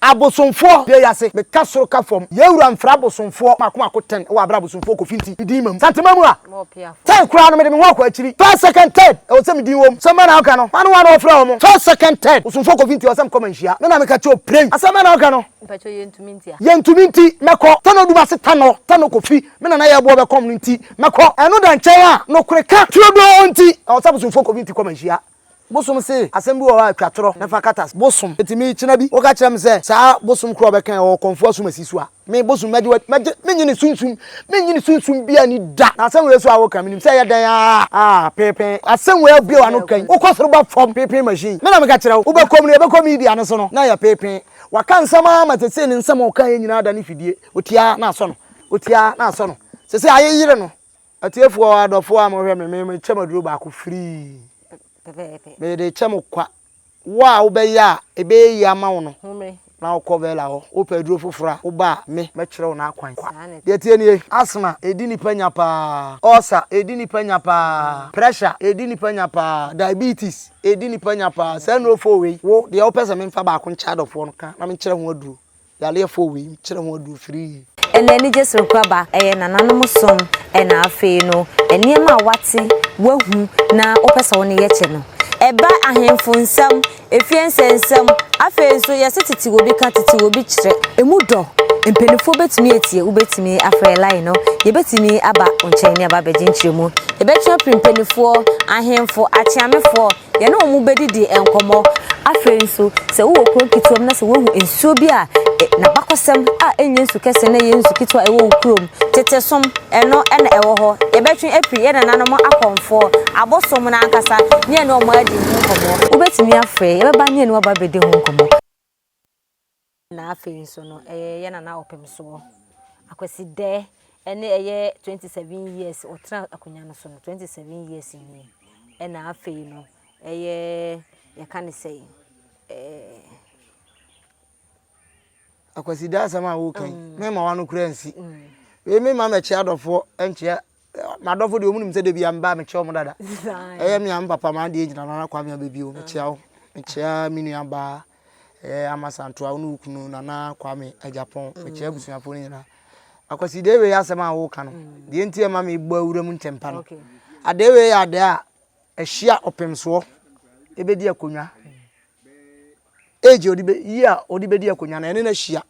Abosomfoɔ deɛ yase meka soro ka fam yɛn wura mfrɛ abosomfoɔ mako mako ten wɔ abrɛ abosomfoɔ kofi nti me din ma mu santema mu a ten koraa no mede me ho akɔ akyiri first second third ɛwɔ sɛ me din wɔ mu sɛm bɛn na woka no hwan ne hwan na wɔfrɛ wɔn first second third bosomfoɔ kofi nti ɛwɔ sɛ mekɔ manhyia me na meka kyerɛ wo prɛn asɛm bɛn na woka no yɛntumi nti mɛkɔ tano dumase tano tano kofi me nana yɛ boɔ bɛkɔm no nti mɛkɔ ɛno da nkyɛn a nokore ka turodoo nti ɛwɔ sɛ abosomfoɔ kofi nti kɔ manhyia Bosom se asɛm bi wɔ hɔ a twa torɔ na fa kata bosom. Enti me kyena bi woka kyerɛ me sɛ saa bosom korɔ a ɔbɛka yi ɔwɔ kɔmfoɔ asumasi so a, me bosom mɛgye wadi, mɛgye, mennye ne sunsum, mennye ne sunsum biara nni da. Na asɛm wei so a woka, menim sɛ ɛyɛ dɛn ara a, peepee. Asɛm wei a wobue w'ano ka yi, wokɔ soro ba fam, peepee machine. Me na meka kyerɛ wo, wobɛkɔ mu no, yɛbɛkɔ media no so no, na ɛyɛ peepee. Waka nsɛm ara ma seesei ne nsɛm a ɔkaeɛ nyinaa adane fidie. Ɔtia na asɔ no, ɔtia na asɔ no. Seesei ayeyere no. Atiefoɔ adɔfoɔ a mohwɛ me, me mekyɛ mo aduro baako firii. Mede kyɛ mo kwa. Wo a wobɛyɛ a ɛbɛyɛ yie ama wo no, na wokɔ Vela hɔ. Wopɛ aduro foforɔ a, woba a, me mɛkyerɛ wo n'akwan kwa. Deɛ ɛteɛ nie, asthma, ɛdi nnipa nya paa, ulcer, ɛdi nnipa nya paa, pressure, ɛdi nnipa nya paa, diabetes, ɛdi nnipa nya paa. Saa nnuro four wei, wo deɛ wopɛ sɛ memfa baako nkyɛ adɔfoɔ no, ka na menkyerɛ ho aduro. Yareɛ fɔɔ wei kyerɛ ho aduro firii. Ɛna anigye soronko aba, ɛyɛ nananom som, ɛna afei no nneɛma a woate, woahu na wopɛ sɛ wo ne yɛ kyɛ no. Ɛba ahemfo nsɛm, efie nsɛnsɛm, afei nso yɛse tete obi ka, tete obi kyerɛ. Emu dɔ, mpanimfoɔ bɛtumi atie, wobɛtumi afrɛ line no, yɛbɛtumi aba wo nkyɛn ne aba abɛgye nkyerɛmu. Yɛbɛtwe apiri mpanimfoɔ, ahemfo, akyeamefoɔ, Yɛne wɔn bɛdidi nkɔmmɔ. Afei nso, sɛ wowɔ kuro nketewa mu na sɛ woahu nsuo bi a n'abakɔsɛm a ɛnyɛ nsu kɛse na ɛyɛ nsu ketewa a ɛwɔ wo kurom, tete som, ɛno na ɛwɔ hɔ. Yɛbɛtwe afiri yɛn nananom akɔmfoɔ, abosom no ankasa, ne yɛne wɔn adi ho nkɔmmɔ. Wobɛtumi afrɛ, yɛbɛba ne yɛne wo aba abɛdi ho nkɔmmɔ. Na afei nso no ɛyɛ yɛ nana ɔpemsoɔ Akwasi Dɛ ɛne ɛyɛ 27 years ɔtena akonnwa no so no 27 years nie ɛna afei no ɛyɛ yɛka ne sɛ ɛɛ. Akwasi Dɛ asɛm a woka yi mm. mema wano kura nsi mm. wei mema mɛkyɛ adɔfoɔ nkyɛ M'adɔfo deɛ wɔn nim sɛ da biara meba a mekyia wɔn dada. Ɛyɛ me a me papa maa deɛ gyina Nana Kwame Abɛbio mekyia wo. Mekyia me nua baa ɛyɛ Ama Santoa wo ne wo kunu Nana Kwame Agyapong mekyia abusuafoɔ no nyinaa. Akwasi deɛ wei asɛm a woka no deɛ nti ɛma mebɔ awura mu ntɛmpa no adeɛ wei yɛ adeɛ a ɛhyia ɔpemsoɔ ɛbɛdi akonnwa age ɔde bɛ yi a ɔde bɛdi akonnwa no ɛne no ahyia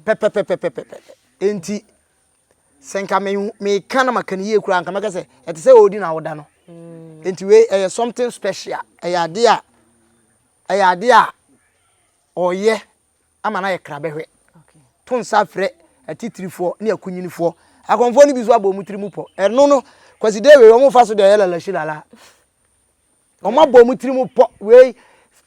pɛpɛpɛpɛpɛpɛ enti Sɛ nka me meka na maka no yie koraa nka mɛka sɛ ɛte sɛ ɔredi n'awoda no. Mm. Nti wei ɛyɛ something special. Ɛyɛ adeɛ a ɛyɛ adeɛ a ɔyɛ ama no ayɛ krabɛhwɛ. To nsa frɛ atitirifoɔ ne akunyinifoɔ. Akɔmfoɔ no bi nso abɔ wɔn tiri mu pɔ. Ɛno no Kwasi Dee wei wɔn fa so deɛ ɛyɛ lalahyi lala. Wɔn abɔ wɔn tiri mu pɔ wei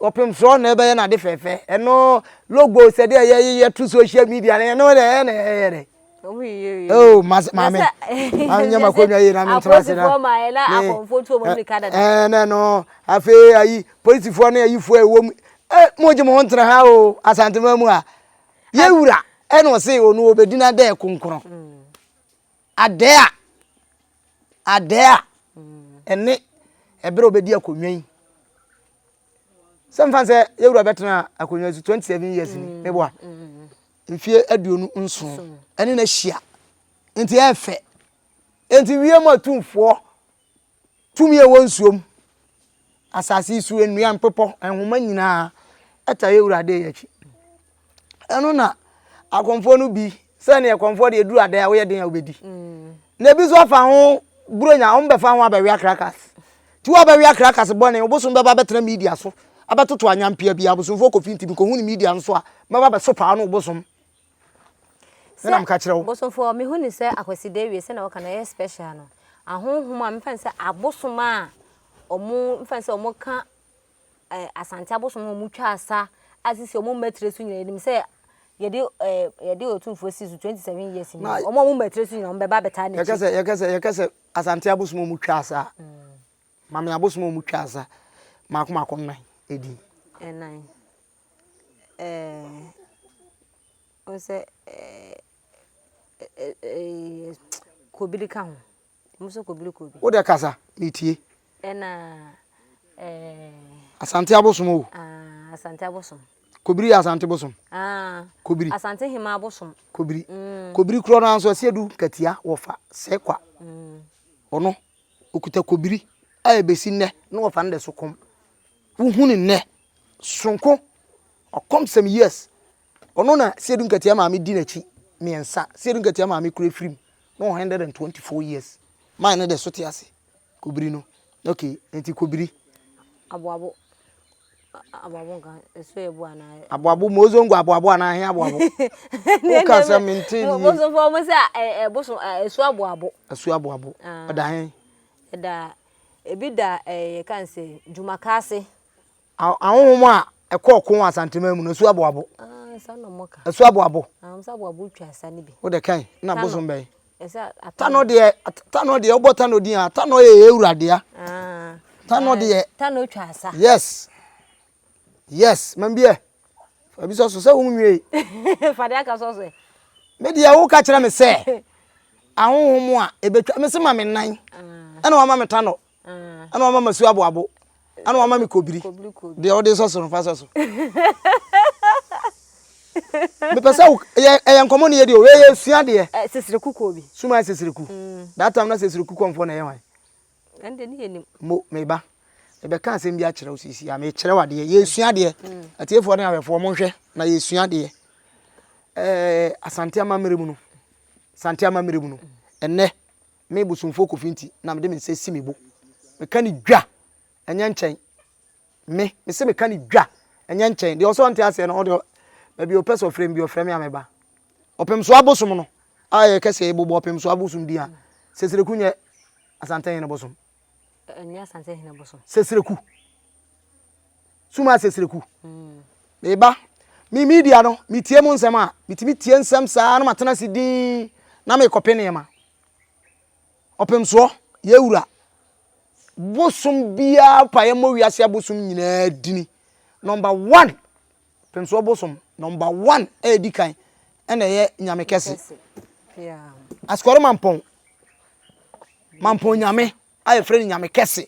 ɔpem soɔ na ɛbɛyɛ n'ade fɛɛfɛ ɛno logo sɛdeɛ yɛyɛ to social media no ɛno na ɛyɛ na ɛyɛ dɛ. Oh, mas maame maame nyɛ makonnwa yie na mentena ase na ɛɛ na ɛno afei ayi polisifoɔ ne ayifoɔ ɛwɔ mu ɛ mo gye mo ho ntena ha o asantema mu a yɛwura ɛna ɔse ɔno ɔbɛdi n'adɛ kronkron adɛ a Adɛɛ a ɛne ɛberɛ a ɔbɛdi akonnwa yi sɛ mfa sɛ yɛwura bɛtena akonnwa so 27 years ni mm. meboa mm. mfie 27 ɛne no ahyia nti ɛfɛ nti wiem atumfoɔ tumi a ɛwɔ nsuom Asase yi so nnua, mpepɔ, nhoma nyinaa taa yɛ wura adeyɛ akyi. Ɛno na akɔmfoɔ no bi sɛdeɛ kɔmfoɔ deɛ duru adeɛ a woyɛ den a wobɛdi. Mm. Na ebi nso afa ho buronya wɔn bɛfa ho abɛwea krakas. Ti wo abɛwea krakas bɔne obosom bɛba bɛtena media so abɛtoto anyampea bi abosomfoɔ kofi nti mekɔhu ne media nso a mɛba bɛso paa no obosom. Sɛ na meka kyerɛ wo. Bosomfoɔ mehu ne sɛ Akwaside wie sɛnea wɔka no ɛyɛ special no ahonhom a mefa no sɛ abosom a ɔmo mefa no sɛ ɔmo ka eh, Asante abosom a ɔmo twa asa a sisi ɔmo mmatire so nyinaa yɛnim sɛ yɛde eh, yɛde Otumfoɔ si so 27 years ni ɔmo a ɔmo mmatire so nyinaa ɔmo bɛba abɛtaa n'akyi. Yɛka sɛ yɛka sɛ yɛka sɛ Asante abosom a ɔmo twa asa a mm. Mame abosom a ɔmo twa asa mako mako nnan edin. Ɛnan. Ɛɛ, wohu sɛ ɛɛ kobiri ka ho. Wɔn nso kobiri kobi. Wo deɛ kasa, metie. Ɛna ɛɛ. Asante abosom o. Ah, Asante abosom. Kobiri yɛ Asante bosom. Ah. Kobiri. Asante hemaa bosom. Kobiri. Mm. Kobiri korɔ no nso ɛsɛ du nkatia wɔfa sɛ kwa. Mm. Ɔno okuta kobiri a ebesi nnɛ na wɔfa no de so kɔm. Wohu ne nnɛ soronko ɔkɔm some years. Ɔno na Siedu Nkatia maame di n'akyi mmiɛnsa. Siedu Nkatia maame kura firim na 124 years. Man no de so te ase. Kobiri no. Okay, nti kobiri. Aboabo. Aboabo nka esu yɛ bo anaa. Aboabo mozongo aboabo anaa he aboabo. Woka sɛ mente ni. Bosomfo mo sɛ ɛ bosom esu aboabo. Esu aboabo. Ɛda he. Ɛda ebi da ɛ yɛ kan sɛ dwumakaase. Ahonhom a ɛkɔ ɔko wɔ Asanteman mu no, asu aboabo. Ah, saa na wɔka. Asu aboabo. Ah, wɔn sɛ aboabo twa asa no bi. Wo de kan, na bosom bɛn. Ɛsɛ Tano deɛ, Tano deɛ, wobɔ Tano din a, Tano yɛ ewura dea. Ah. Tano deɛ. Tano twa asa. Yes. Yes, mambiɛ. Fa bi sɔ so sɛ wo nwie. Fa de aka sɔ so. Me deɛ wo ka kyerɛ me sɛ ahonhom a ebetwa me se ma me nan. Ah. Ɛna wama me Tano. Ɛna wama me su aboabo. Ɛna wama me kobiri. Deɛ wode sɔ so no fa sɔ so. Mepɛ sɛ ɛyɛ ɛyɛ nkɔmɔ ne yɛ deɛ o ɛyɛ sua deɛ. Ɛ sisiriku kɔ bi. Suma sisiriku. That time na sisiriku kɔnfoɔ na ɛyɛ hwan. Ɛnde ne yɛ nim. Mo meba. Mebɛka asɛm bi akyerɛ wo sisi a mekyerɛ wo adeɛ. Yɛsua adeɛ. Atiefoɔ ne ahwɛfoɔ monhwɛ na yɛsua adeɛ. Ɛɛ Asante amammerɛ mu no Asante amammerɛ mu no ɛnɛ Me bosomfoɔ Kofi nti na mede me nsa si me bo. Meka no dwa, ɛnyɛ nkyɛn. Me, mese meka no dwa, ɛnyɛ nkyɛn. Deɛ ɔsɛ ɔnte aseɛ no, ɔde baabi ɔpɛ sɛ ɔfrɛ me bi ɔfrɛ me a meba. Ɔpemsoɔ abosom no a yɛkɛ sɛ yɛbobɔ ɔpemsoɔ abosom din a, Sɛsɛreku nyɛ Asantehene bosom. Ɛnyɛ Asantehene bosom. Sɛsɛreku. Suma Sɛsɛreku. Meba. Me media no, metie mu nsɛm a, metumi tie nsɛm saa na matena ase din na mekɔpe nneɛma. Ɔpemsoɔ, yɛ wura. Bosom biara pa yɛ mmɔ wiase abosom nyinaa dini. Number one, pemsoɔ bosom number one a ɛdi kan ɛna ɛyɛ nyame kɛse. Asukɔre mampɔn, mampɔn nyame a yɛfrɛ no nyame kɛse.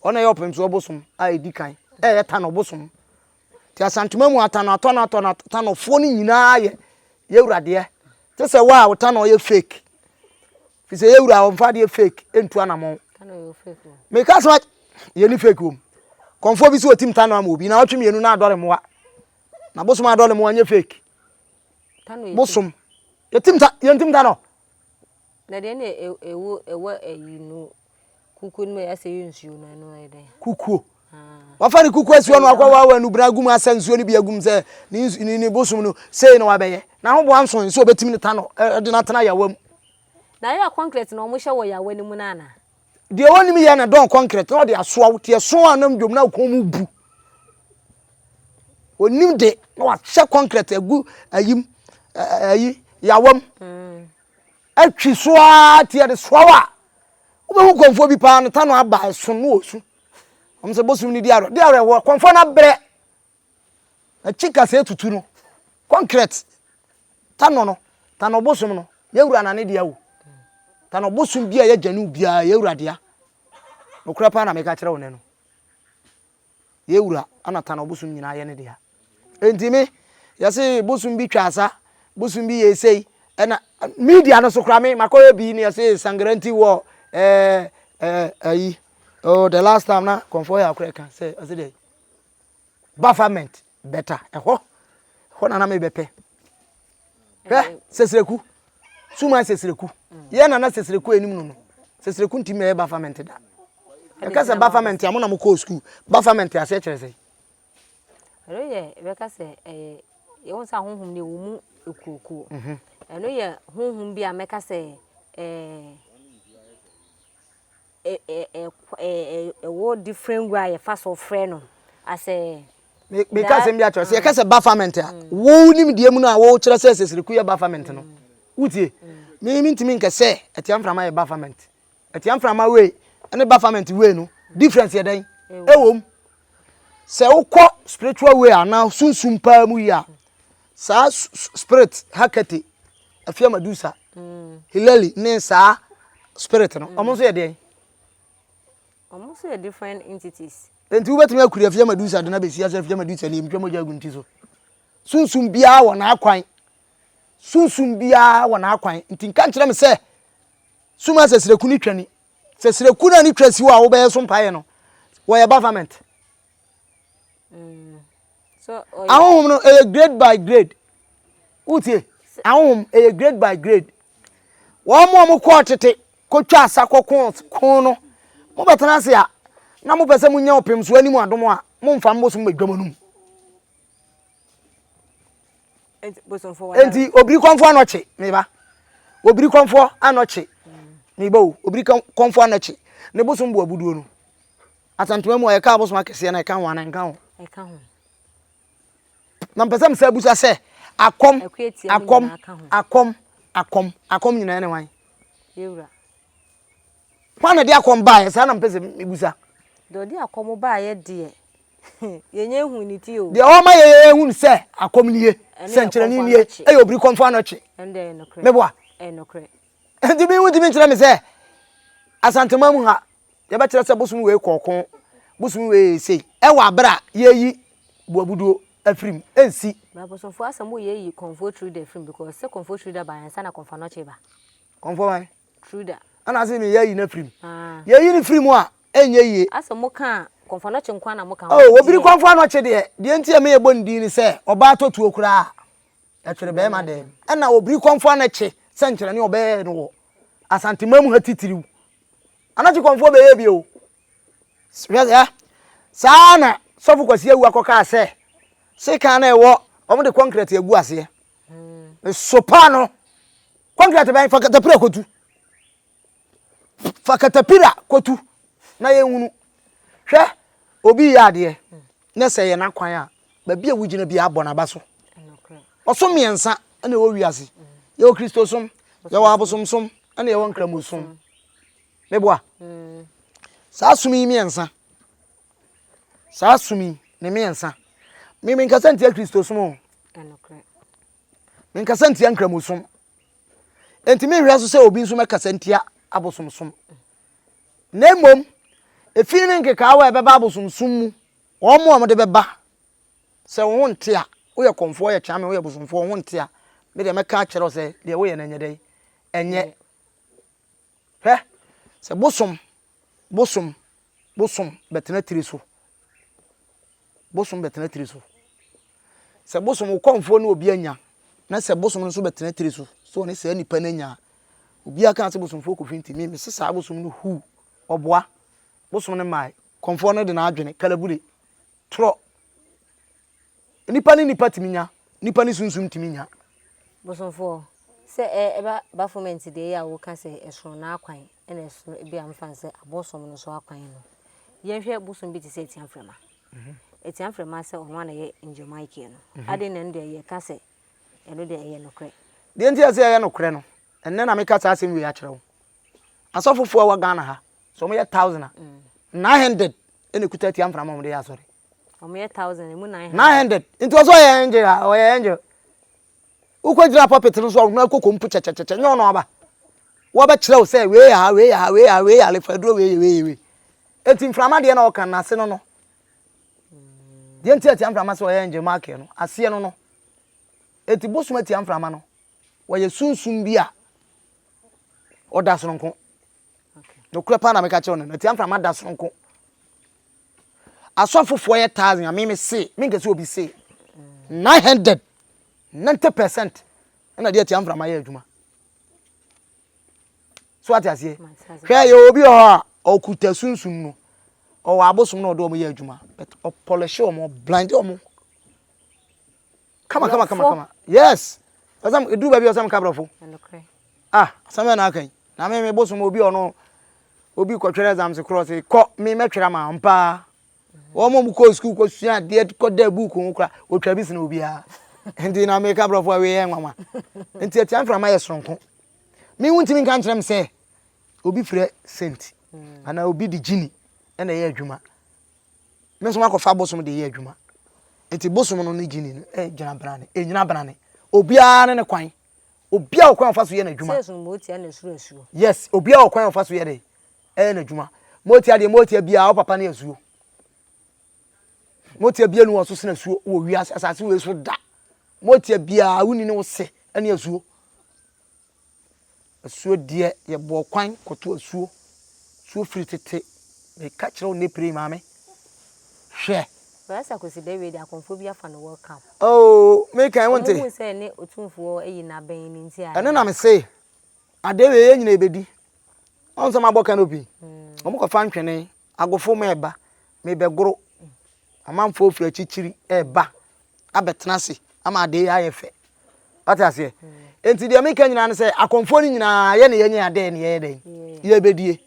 Ɔna ɛyɛ ɔpemsoɔ bosom a ɛdi kan ɛyɛ tanɔ bosom. Nti Asantuma mu atanɔ atɔnɔ atɔnɔ atanɔfoɔ no nyinaa yɛ yɛwura deɛ. Te sɛ wo a wo tanɔ yɛ fake. Fi sɛ yɛwura ɔmfa adeɛ fake ntu anamɔn. Meka sɛ yɛni fake wom. Kɔmfoɔ bi sɛ ɔtim tanɔ ama obi na ɔtwe mmienu na adɔre mmoa. Na bosom adɔre mmoa nyɛ fake. Bosom. Yɛtim ta yɛntim tanɔ. Na deɛ ne ɛwɔ ɛwɔ ɛyi no Kukuo no mu yɛ sɛ yɛ nsuo no ɛno yɛ dɛn. Kukuo. Wafa ne kukuo asi hɔ no akɔ wawa nubena agum asa nsuo no bi agum sɛ ne ne ne bosom no sei na wabɛyɛ. Na ho boa nso nso obetumi ne ta no ɛde no atena yawa mu. Na yɛ concrete na wɔn hyɛ wɔ yawa no mu no ana? Deɛ wɔnim yɛ na dɔn concrete na ɔde asoa wo te ɛso a nam dwom na kɔn mu bu. Onim de na wahyɛ concrete agu ayim ayi yawa mu. Mm. Atwi so ara ti ɛde soa wo a wobɛhu kɔmfoɔ bi paa no ta no aba ɛso no ɔsu wɔn sɛ bosom no di awerɛ di awerɛ wɔ kɔmfoɔ no abrɛ akyi kasɛɛ tutu no concrete ta no no ta no bosom no yɛwura na ne deɛ wo ta no bosom bi a yɛgya ne biara yɛwura dea nokorɛ paa na meka kyerɛ wo nɛ no Yɛ wura ana tan ɔbosom nyinaa yɛ ne dea. Enti me yɛse bosom bi twa asa, bosom bi yɛ sei, ɛna media no so koraa me makɔyɛ bi ne yɛse sangranti wɔ ɛɛ ɛɛ ayi. Oh, the last time na kɔnfɔ yɛ akorɛ ka sɛ ɔse dɛ bafament better ɛhɔ ɛhɔ na na mebɛpɛ. Hwɛ sɛsrɛku suma sɛsrɛku yɛ nana sɛsrɛku anim no no sɛsrɛku ntumi mɛyɛ bafament da ɛka sɛ bafament a mo na mo kɔɔ sukuu bafament aseɛ kyerɛ sɛ ɛno yɛ ɛbɛka sɛ ɛyɛ yɛwɔ sɛ ahonhom no ɛwɔ mu ekuokuo mhm. ɛno yɛ honhom bi a mɛka sɛ ɛɛ ɛwɔ different way a yɛfa so frɛ no asɛ. meka asɛm bi akyerɛ sɛ yɛka sɛ bafament a wo nimdeɛ mu no a wokyerɛ sɛ sɛsiriku yɛ bafament no wotie me mentumi nkɛ sɛ atia mframa yɛ bafament atia mframa wei ne bafament wei no difference yɛ dɛn ɛwɔ mu sɛ wokɔ spiritual way anaa sunsum paa mu yi a saa spirit hakate afia madusa hilali ne saa spirit no ɔmo nso yɛ deɛn ɔmo nso yɛ different entities nti wobɛtumi akuri afia madusa de no abɛsi asɛ afia madusa ne ɛmtwa mogya agu nti so. Sunsum biara wɔ n'akwan. Sunsum biara wɔ n'akwan. Nti nka nkyerɛ me sɛ sum a sɛsrɛku ne twa ni. Sɛsrɛku na ne twa si hɔ a wobɛyɛ so mpaeɛ no, wɔyɛ bafament. Ahonhom no ɛyɛ grade by grade. Wotie? Ahonhom ɛyɛ grade by grade. Wɔn a wɔkɔɔ tete kɔtwa asa kɔko ko no, mobɛtena ase a na mopɛ sɛ monya ɔpem so anim adom a, momfa mbosom bɛdwa mo anum. Enti obiri kɔmfoɔ anɔkye meba. Obiri kɔmfoɔ anɔkye meba o. Obiri kɔmfoɔ anɔkye ne bosom bo abuduo no. Asantuma mu a yɛka abosom akɛseɛ na ɛka ho anaa ɛnka ho? Ɛka ho. Na mpɛ sɛ mesɛ abusa sɛ akɔm akɔm akɔm akɔm akɔm nyinaa ne wan? Yɛwura. Hwan na de akɔm baeɛ? Saa na mpɛ sɛ mebusa. Deɛ ɔde akɔm baeɛ deɛ yɛnyɛ hu ne ti o. Deɛ ɔma yɛyɛ hu sɛ akɔm nie, sɛnkyerɛnne nie, ɛyɛ obiri kɔmfo anɔkye. Meboa. Nti mi wuntumi nkyerɛ me sɛ Asantema mu ha yɛbɛkyerɛ sɛ bosom wei kɔɔko, bosom wei yɛ sei ɛwɔ abere a yɛyi boabuduo afiri mu ɛnsi. Abosomfoɔ asɛm wo yɛyi kɔmfoɔ Truda afiri mu because sɛ kɔmfoɔ Truda ba ansa na kɔmfoɔ anɔkye ba. Kɔmfoɔ wan? Truda. Ɛna ase ne yɛyi no afiri mu. Ah. Yɛyi no firi mu a ɛnyɛ yie. Asɛ mo ka kɔmfoɔ anɔkye nko na mo ka. Oh, obiri kɔmfoɔ anɔkye deɛ deɛ nti a meyɛ bɔ ne din ne sɛ ɔbaa tɔ tuo koraa. Ɛtwere bɛrima dɛm. Ɛna obiri kɔmfoɔ anɔkye sɛnkyerɛnne ɔbɛyɛ no wɔ Asantema mu ha titiriw. Anɔkye kɔmfoɔ bɛyɛ bi o. Hwɛ sɛ saa na sɔfo Kwasi Awu akɔkaa sɛ sekan na ɛwɔ wɔn de kɔnkrɛt agu aseɛ. Sopa no kɔnkrɛt bɛn fa katapira kotu. Fa katapira kotu na yɛnhunu. Hwɛ obi yɛ adeɛ na sɛ yɛ n'akwan a baabi a wogyina bi abɔ n'aba so. Ɔsom mmiɛnsa na ɛwɔ wiase. Yɛwɔ Kristosom, yɛwɔ abosomsom, ɛna yɛwɔ nkramosom. Meboa. Saa som yi mmiɛnsa. Saa som yi ne mmiɛnsa. Me menkasa ntia Kristosom o. Menkasa ntia nkramosom. Enti menhwɛ so sɛ obi nso mɛkasa ntia abosomsom. Na mmom, efi ne nkekaawa a ɛbɛba abosomsom mu, wɔn a wɔde bɛba sɛ wo ho nte a, woyɛ kɔmfoɔ, woyɛ kyame, woyɛ bosomfoɔ, wo ho nte a, me deɛ mɛka akyerɛ wo sɛ deɛ woyɛ no ɛnyɛ dɛn? Ɛnyɛ. Hwɛ, sɛ bosom, bosom, bosom bɛtena tiri so. Bosom bɛtena tiri so. Sɛ bosom wo kɔmfoɔ ne obi anya, na sɛ bosom no nso bɛtena tiri so, sɛ ɔne saa nipa no anya a, obiara ka sɛ bosomfoɔ kofi nti, me mese saa bosom no huu, ɔboa. Bosom no mmae. Kɔmfoɔ no de n'adwene, kalabule, torɔ. Nipa ne nipa tumi nya, nipa ne sunsum tumi nya. Bosomfoɔ, sɛ ɛ ɛba Baphomet deɛ yi a woka sɛ ɛsono n'akwan ɛna ɛsono ebi a mfa no sɛ abosom no nso akwan no, yɛnhwɛ bosom bi te sɛ Atiamframa. Atiamframa sɛ ɔno ara na ɛyɛ Angel Michael no, adɛn na ɛno deɛ yɛka sɛ ɛno deɛ ɛyɛ nokorɛ? Deɛ nti a ɛsɛ ɛyɛ nokorɛ no, ɛnnɛ na meka saa asɛm wei akyerɛ wo. Asɔfofoɔ a ɛwɔ Ghana ha, sɛ wɔyɛ 1000 a, 900 ɛna ɛkuta Atiamframa a wɔde yɛ asɔre. Wɔyɛ 1000, emu 900. 900. Nti ɔsɛ ɔyɛ angel a, ɔyɛ angel. Wokɔ gyina pulpit no so a, ɔno akoko mpo kyɛkyɛkyɛkyɛ, nyɛ ɔno aba. Wɔbɛkyerɛ wo sɛ wei yɛ ha, wei yɛ ha, wei yɛ ha, wei yɛ alefa aduro, wei yɛ wei yɛ wei. Eti mframa deɛ na ɔka no ase no no. Deɛ nti atia mframa sɛ ɔyɛ angel Michael no, aseɛ no no. Eti bosom atia mframa no, wɔyɛ sunsum bi a ɔda soronko. Nokorɛ paa na meka kyerɛ wo no, atia mframa da soronko. Asɔfofoɔ yɛ thousand a meme se menka sɛ obi se 900 90 percent ɛna deɛ atia mframa yɛ adwuma so ate aseɛ hwɛ yɛ obi wɔ hɔ a ɔkuta sunsum no ɔwɔ abosom na ɔde wɔn yɛ adwuma but ɔpɔlɛhye wɔn ɔblinde wɔn kama kama kama kama yes ɔsɛm eduru baabi ɔsɛm ka brɔfo ah asɛm yɛ na aka yi na me me bosom obi ɔno obi kɔtwerɛ exams korɔ sɛ kɔ me mɛtwerɛ ama mpaa wɔn a wɔkɔ sukuu kɔ sua adeɛ kɔ da buuku ho kora wɔtwa bi sene obiara nti na meka brɔfo a wei yɛ nwanwa nti atia mframa yɛ soronko me wo ntumi nka nkyerɛ me sɛ obi frɛ saint anaa obi de gyini ɛna ɛyɛ adwuma Me nso makɔfa bosom de yɛ adwuma. Nti bosom no ne gyini no gyina brane, ɛnyina brane. Obiara ne ne kwan. Obiara wɔ kwan ɔfa so yɛ n'adwuma. Sɛ ɛsono motia na ɛsoro asuo. Yes, obiara wɔ kwan ɔfa so yɛ de ɛyɛ n'adwuma. Motia deɛ motia biara wo papa ne asuo. Motia biara nu wɔ so sena asuo wɔ wiase asase wei so da. Motia biara wonni ne wo se ne asuo. Asuo deɛ yɛbɔɔ kwan kɔto asuo. Asuo firi tete. Meka kyerɛ wo nnɛ pire yi maame. Hwɛ. Barasa Kwesi Dawie deɛ akɔmfoɔ bi afa no World Cup. Oh, meka yi wonte. Wɔn hu sɛ ne otumfoɔ ayi n'abɛn no nti a. Ɛno na mese, adeɛ wei yɛn nyinaa yɛbɛdi. Ɔn sɛ mabɔ canopy. Wɔn kɔfa ntwene, agofo ma ɛba, mebɛgoro. Amanfoɔ firi akyirikyiri ɛreba abɛtena ase ama adeɛ yi ayɛ fɛ. Wate aseɛ? Enti deɛ meka nyinaa ne sɛ akɔmfoɔ no nyinaa yɛ ne yɛnyɛ adɛɛ ne yɛyɛ dɛn? Yɛbɛdie.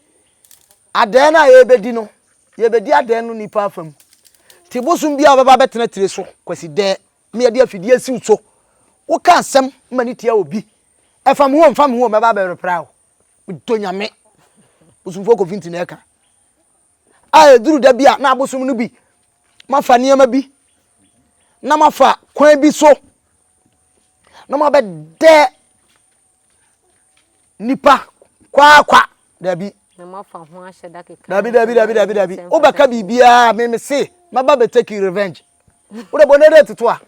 Adɛɛ no a yɛbɛdi no, yɛbɛdi adɛɛ no nipa afa mu. Nti bosom biara ɔbɛba abɛtena tire so kwasi dɛɛ na yɛde afidie asiw so. Woka asɛm ma ne tia obi. Ɛfa me ho mfa me ho mɛba abɛrepra wo. Medɔ Nyame. Bosomfoɔ Kofi nti na ɛka. A ɛduru da bi a na abosom no bi mafa nneɛma bi na mafa kwan bi so na mabɛdɛ nipa kwaakwa dabi dabi dabi dabi dabi dabi wobɛka biribiara me me se mɛba bɛ take revenge wode bɔ ne date to a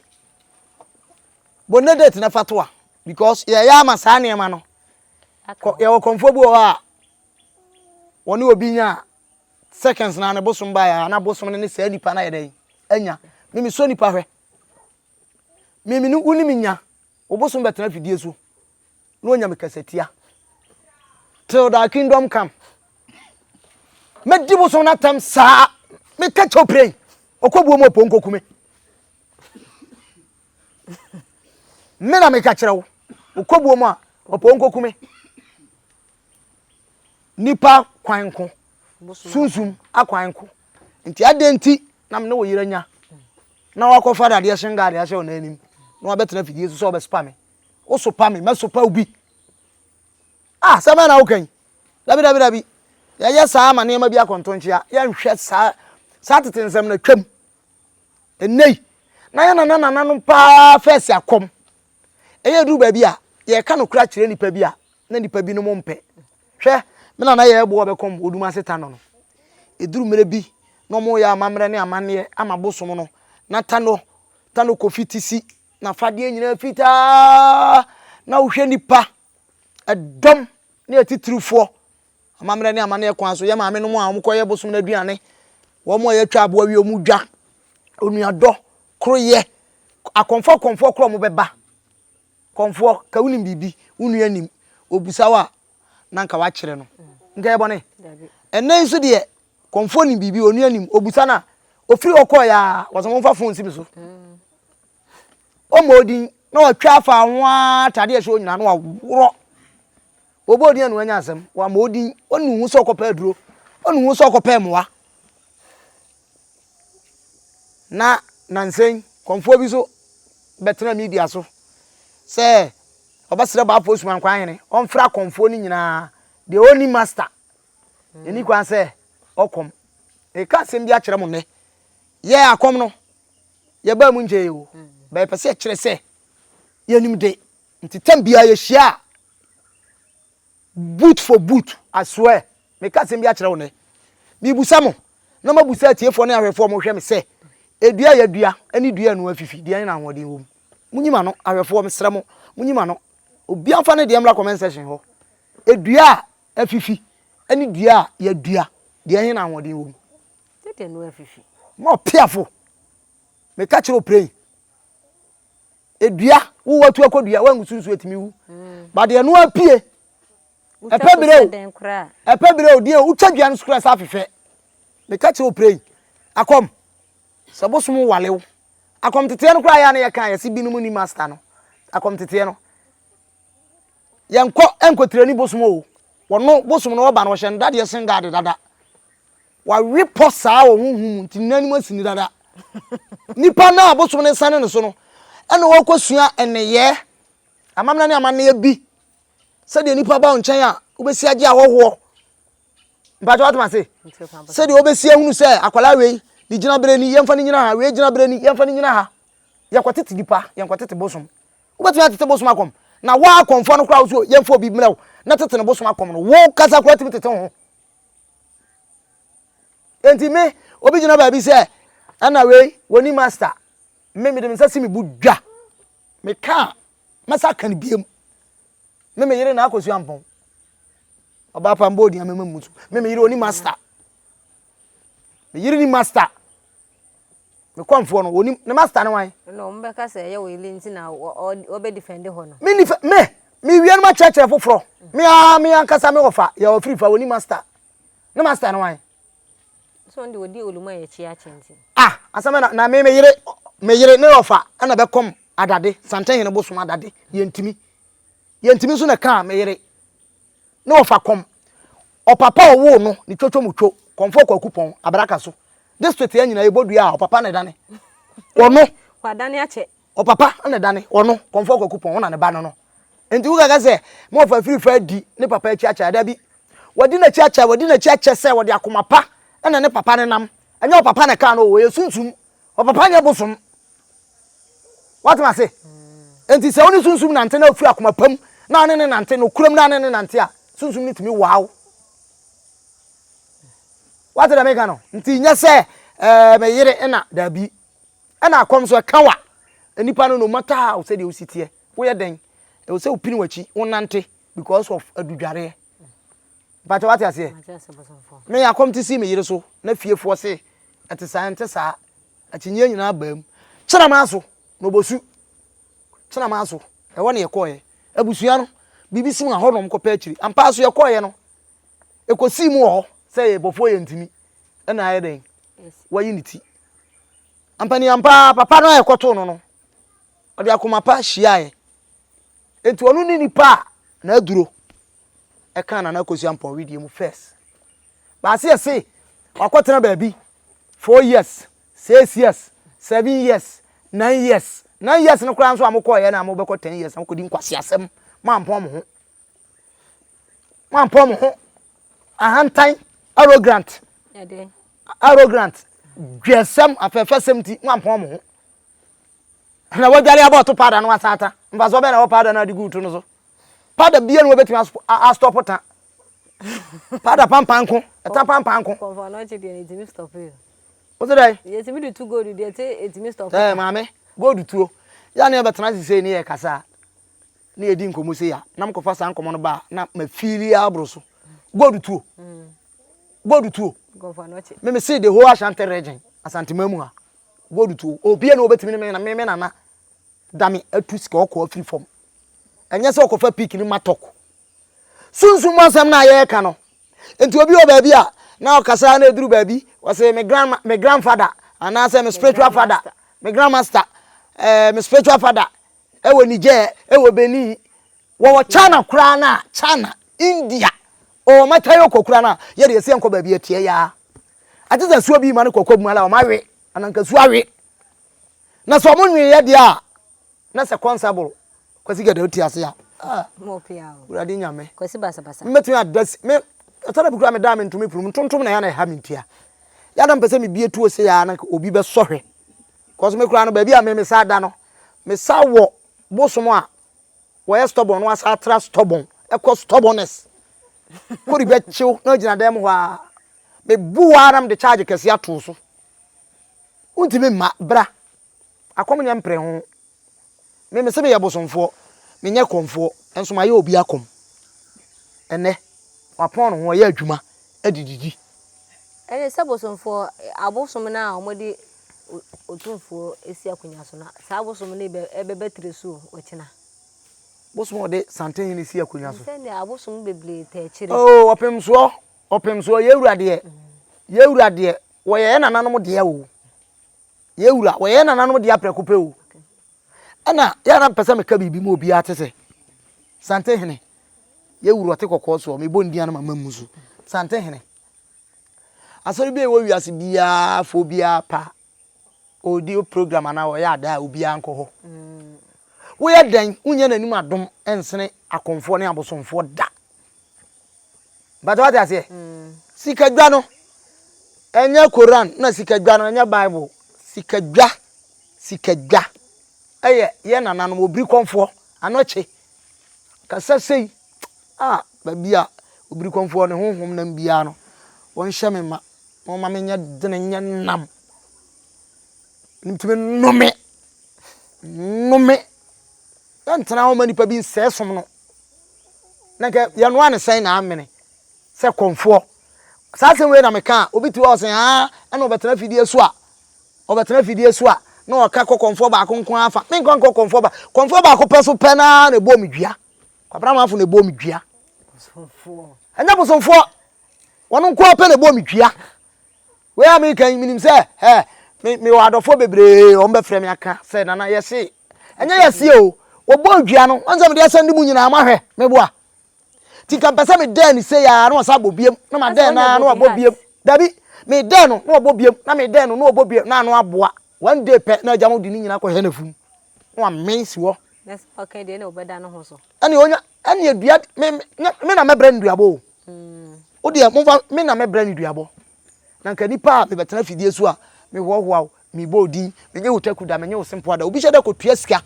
bɔ ne date na fa to a because yɛyɛ ama saa nneɛma no yɛwɔ kɔmfoɔ bi wɔ hɔ a wɔne obi nya seconds na ne bosom baeɛ a na bosom no ne saa nipa no ayɛ dɛn anya me mesɔ nipa hwɛ me me ne wo ne me nya wo bosom bɛtena fidie so na onya me kasatia till thy kingdom come mɛdi bosom no atam saa meka kyɛw pray ɔkɔbuo mu ɔpɔ nkoku me me na meka kyerɛ wo ɔkɔbuo mu a ɔpɔ nkoku me nipa kwan ko sunsum akwan ko nti adɛn nti na me ne wo yere nya na wakɔfa dadeɛ hyɛnga de ahyɛ wo n'anim na wabɛtena fidie so sɛ ɔbɛsopa me wosopa me mɛsopa wo bi ah sɛ bɛn na woka yi dabi dabi dabi yɛyɛ saa ma nneɛma bi akɔntonkyea yɛnhwɛ saa saa tete nsɛm no twam ɛnnɛ yi na yɛ nana nananom paa fɛsi akɔm Ɛyɛ duru baabi a, yɛka nokorɛ akyerɛ nnipa bi a, na nnipa binom mpɛ. Hwɛ, me nana yɛ ɛboɔ bɛkɔm odum ase tanɔ no. Ɛduru mmerɛ bi na wɔyɛ amammerɛ ne amanneɛ ama bosom no, na tanɔ, tanɔ kofi ti si, n'afadeɛ nyinaa fitaa, na wohwɛ nnipa, ɛdɔm ne atitirifoɔ, amammerɛ ne amanneɛ kwan so, yɛ maame nom a wɔkɔyɛ bosom no aduane, wɔn a yɛatwa aboa wie wɔn dwa, onuadɔ, koroyɛ, akɔmfoɔ akɔmfoɔ korɔ wɔn bɛba. Kɔmfoɔ, ka wonim biribi, wo nua nim, obisa wo a, na nka wakyerɛ no. Nka yɛ bɔne. Ɛnnɛ nso deɛ, kɔmfoɔ nim biribi, onua nim, obisa no a, ofiri hɔ kɔɔ ya, wɔsɛ momfa fon si me so. Ɔmmɔ odin, na watwa afa ho ara atade a ɛhyɛ hɔ nyinaa na waworɔ. Wɔbɔ odin a na wanya asɛm. Wama odin, ɔnu ho sɛ ɔkɔpɛ aduro, ɔnu ho sɛ ɔkɔpɛ mmoa. Na nansa yi, kɔmfoɔ bi nso bɛtena media so sɛ ɔbɛsrɛ Baafoɔ Sumankwaa hene ɔmfrɛ akɔmfoɔ no nyinaa deɛ ɔnni master ɛni kwan sɛ ɔkɔm. Meka asɛm bi akyerɛ mo nnɛ. Yɛ akɔm no, yɛbaa mu nkyɛe o, bɛyɛ pɛ sɛ yɛkyerɛ sɛ yɛnim de. Nti tam biara yɛhyia a, Boot for boot, I swear. Meka asɛm bi akyerɛ wo nnɛ. Mebusa mo, na mabusa atiefoɔ ne ahwɛfoɔ a wɔhwɛ me sɛ, edua a yɛadua ne dua a ɛno afifi, deɛn na ahoɔden wɔ mu? Monyi m'ano, ahwɛfoɔ, mesrɛ mo, monyi m'ano. Obiara mfa ne deɛ mmra comment section hɔ. Edua a afifi ne dua a yɛadua, deɛn na ahoɔden wɔ mu? Deɛ ɛno afifi. Ma ɔpeafo. Meka kyerɛ wo prɛn. Edua, wo watu akɔdua, wangu so nsuo etumi wu. Ba deɛ no apue. Ɛpɛ berɛ o. Ɛpɛ berɛ o, deɛ wotwa dua no so koraa sɛ afefɛ. Meka kyerɛ wo pray. Akɔm, sɛ bosom wale wo. Akɔm teteɛ no koraa yɛ a na yɛka yɛse binom ni master no. Akɔm teteɛ no. Yɛnkɔ nkɔtirani bosom o. Wɔno bosom no ɔba no ɔhyɛ no dadeɛ sen guard dada. Wawe pɔ saa wɔ honhom mu nti n'anim asi no dada. Nipa no a bosom no nsane ne so no, ɛna ɔrekɔsua nneyɛɛ, amammerɛ ne amanneɛ bi sɛdeɛ nipa ba wo nkyɛn a wobɛsi agye ahɔhoɔ. Mpakyɛ watem ase? Sɛdeɛ wobɛsi ahunu sɛ akwadaa wei ne gyina berɛ ni, yɛmfa no nyina ha, wei gyina berɛ ni, yɛmfa no nyina ha. Yɛkɔtete nipa, yɛnkɔtete bosom. Wobɛtumi atete bosom akɔm. Na wo akɔmfoɔ no koraa wo so yɛmfa obi mmerɛ wo na tete no bosom akɔm no, wo kasa koraa tumi tete wo ho. Enti me, obi gyina baabi sɛ, ɛna wei, wɔni master. Me, mede me nsa si me bo dwa. Meka a, mɛsa aka no biam. Me me yere na akɔsua mpɔn. Ɔbaa pa mbɔ odin amema mu so. Me me yere oni master. Me yere ni master. Me kɔnfoɔ no onim ne master ne wan. Na wɔn bɛka sɛ ɛyɛ wɔ yere nti na wɔbɛ defend hɔ no. Me ni me me wie no ma kyerɛkyerɛ foforɔ. Me a me ankasa me wɔfa yɛ ɔfiri fa oni master. Ne master ne wan. So ɔno de ɔdi olumu a yɛkyi akyɛ nti. Ah asɛm na na me me yere me yere ne ɔfa ɛna bɛkɔm adade santehene bosom adade yɛntumi yɛntumi nso na ɛkaa me yere ne ɔfa kɔm ɔpapa ɔwoo no ne twotwo mu two kɔmfɔ kwaku pɔn abraka so district yɛ nyina yɛbɔ dua a ɔpapa na ɛdane ɔno wadane akyɛ Ɔpapa na ɛdane ɔno, Kɔmfoɔ Kwaku Pɔn, ɔna ne ba no no. Nti wokaka sɛ ma ɔfa firi fa adi ne papa akyi akyɛ a, dabi. Wadi n'akyi akyɛ, wadi n'akyi akyɛ sɛ ɔde akoma pa na ne papa no nam. Ɛnyɛ ɔpapa na ɛkaa no o, ɔyɛ sunsum. Ɔpapa nyɛ bosom. Woate m'ase? Nti sɛ wo ne sunsum nante na ofiri akoma pa mu na ɔne ne nante, nokorɛm na ɔne ne nante a, sunsum no tumi waa wo. Woate deɛ meka no? Nti nyɛ sɛ ɛɛ me yere na, dabi. Ɛna akɔm nso ɛka wa nipa no no matter how sɛdeɛ wosi teɛ woyɛ dɛn ɛwɔ sɛ wopini w'akyi wonante because of adudwareɛ mpakyɛ wate aseɛ me akɔm te si me yere so na fiefoɔ se ɛte saa ɛnte saa akyinyeɛ nyinaa baa mu kyena maa so na ɔbɔsu kyena maa so ɛhɔ ne yɛkɔɔyɛ abusua no biribi si mu ahɔ na ɔmkɔpɛ akyiri ampa so yɛkɔɔyɛ no ɛkɔsii mu wɔ hɔ sɛ yɛbɔfoɔ yɛ ntimi ɛna ayɛ dɛn wayi ne ti Ampaniampa ara, papa no a yɛkɔtoo no no, ɔde akoma pa hyiaeɛ. Enti ɔno ne nipa a n'aduro ɛkaa Nana Akosua Ampɔn wedeɛ mu first. Baase yɛse wakɔtena baabi 4 years, 6 years, 7 years, 9 years. 9 years no koraa nso a mokɔɔyɛ na mobɛkɔ 10 years na mokɔdi nkwaseasɛm moampɔn mo ho. Moampɔn mo ho. Ahantan, arrogant. Arrogant, dwɛsɛm, afɛɛfɛsɛm nti moampɔn mo ho. Na wadware abɔ ɔto powder no asan ata. Mfasoɔ bɛn na ɛwɔ powder no a de gu to no so? Powder bia no wɔbɛtumi astɔpo ta. Powder pampanko, ɛta pampanko. Kɔnfɔ no kye deɛ ɛtumi stop yi. Wo se dɛn? Yɛtumi de tu gold deɛ te ɛtumi stop. Ɛɛ maame, gold tuo. Yɛ ne yɛbɛtena ase sei ne yɛ kasa ne yɛdi nkɔmmɔ sei a, na mekɔfa saa nkɔmmɔ no ba a, na mafili aboro so. Gold tuo. Mm. Gold tuo. Me me se the whole Ashanti region, Asante mu ha. Gold tuo. Obi na obetumi ne me na me me nana da me atu sika ɔkɔ afiri fam. Ɛnyɛ sɛ ɔkɔfa pick ne matɔk. Sunsum mu asɛm na yɛreka no. Nti obi wɔ baabi a na ɔkasa na eduru baabi wɔsɛ me grand me grandfather anaasɛ me spiritual father, me grandmaster, eh, me spiritual father ɛwɔ Niger, ɛwɔ Benin, Wɔwɔ China koraa no a, China, India, ɔwɔ matayo kɔ koraa no a, yɛde yɛsɛ yɛnkɔ baabi ɛteɛ yaa. Ate sɛ asuo bi ma no kɔkɔ mu ala wɔn awe, anankasuo awe. Na sɛ wɔn nweeɛ deɛ a, na sɛ kɔnsaboro, Kwasi Gada wote ase a, ah, Wurade Nyame. Kwasi basabasa. Mɛtumi ada si, me, ɛtɔ da bi koraa meda a mentumi punu, ntontom na ɛyɛ na ɛha me ntia. Yɛ na mpɛ sɛ mebie tuo se yaa na obi bɛsɔ hwɛ. Kɔso me koraa no baabi a me mesa da no, mesa wɔ bosom a Wɔyɛ stubborn na wɔasan atra stubborn ɛkɔ stubbornness. Kori bɛkyew na ogyina dan mu hɔ ara. Mebu wo ara na mede charge kɛse ato wo so. Wontumi mma, bra. Akɔm nyɛ mpere ho. Me mese meyɛ bosomfoɔ, menyɛ kɔmfoɔ, nso mayɛ obi akɔm. Ɛnnɛ, wapɔn ne ho, ɔyɛ adwuma de didi. Ɛne sɛ bosomfoɔ, abosom no a wɔde Otumfoɔ si akonnwa so no, saa abosom no bɛba tire so ɔkyena. Bosom a ɔde Santehene si akonnwa so. Sɛdeɛ abosom bebree taa akyire. Oo, ɔpemsoɔ, ɔpemsoɔ, yɛn wura deɛ, yɛn wura deɛ, wɔyɛ yɛn nananom deɛ o. Yɛn wura, wɔyɛ yɛn nananom deɛ aprɛko pɛ o. Ɛna yɛn na mpɛ sɛ meka biribi ma obiara te sɛ Santehene, yɛn wura ɔte kɔkɔɔ soɔ, mebɔ ne din a na mama mu so. Santehene. Asɔre bi a ɛwɔ wiase biara fo obiara pa ɔredi program anaa ɔyɛ ada a obiara nkɔ hɔ. Woyɛ dɛn wonyɛ n'anim adom nsene akɔmfoɔ ne abosomfoɔ da. Bàtɛ wate aseɛ? Sikadwa no ɛnyɛ Koran na sikadwa no ɛnyɛ Bible. Sikadwa sikadwa ɛyɛ yɛ nananom obiri kɔmfoɔ anɔkye kasa sei a baabi a obirikɔmfoɔ ne honhom nam biara no, wɔnhyɛ me ma, na wɔmma menyɛ dene nyɛ nnam. Ntumi nnome, nnome. Yɛntena hɔ ma nipa bi nsɛe som no. Na nka yɛnoa ne sɛn na amene sɛ kɔmfoɔ. Saa asɛm wei na meka a, obi te hɔ ɔsɛ aa ɛna ɔbɛtena fidie so a, ɔbɛtena fidie so a na ɔka kɔ kɔmfoɔ baako nko ara fa. Menkɔ nkɔ kɔmfoɔ ba. Kɔmfoɔ baako pɛ so pɛ naa na ɛbɔɔ me dua. Kwabena Amanfo na ɛbɔɔ me dua. Ɛnyɛ bosomfoɔ. Wɔn nko ara pɛ na ɛbɔɔ me dua. Wei a meka yi, menim sɛ ɛ me mewɔ adɔfoɔ bebree wɔn bɛfrɛ me aka sɛ nana yɛse ɛnyɛ yɛse o wɔbɔ dua no wɔn sɛ mede asɛm de mu nyinaa mahwɛ meboa ti nka mpɛ sɛ medɛn ne sei a na wɔsa abɔ biem na madɛn na na wɔabɔ biem dabi medɛn no na wɔbɔ biem na medɛn no na wɔbɔ biem na ano aboa one day pɛ na agya mo de ne nyinaa kɔhwɛ n'afum na wamen si hɔ ɛne onya ɛne adua me me na mɛbrɛ no duabɔ o wo deɛ momfa me na mɛbrɛ no duabɔ na nka nipa a mebɛtena fidie so a mehoahoa wo mebɔ wo din menye wo taku da menye wo sempoa da obi hyɛ dɛ kɔtua sika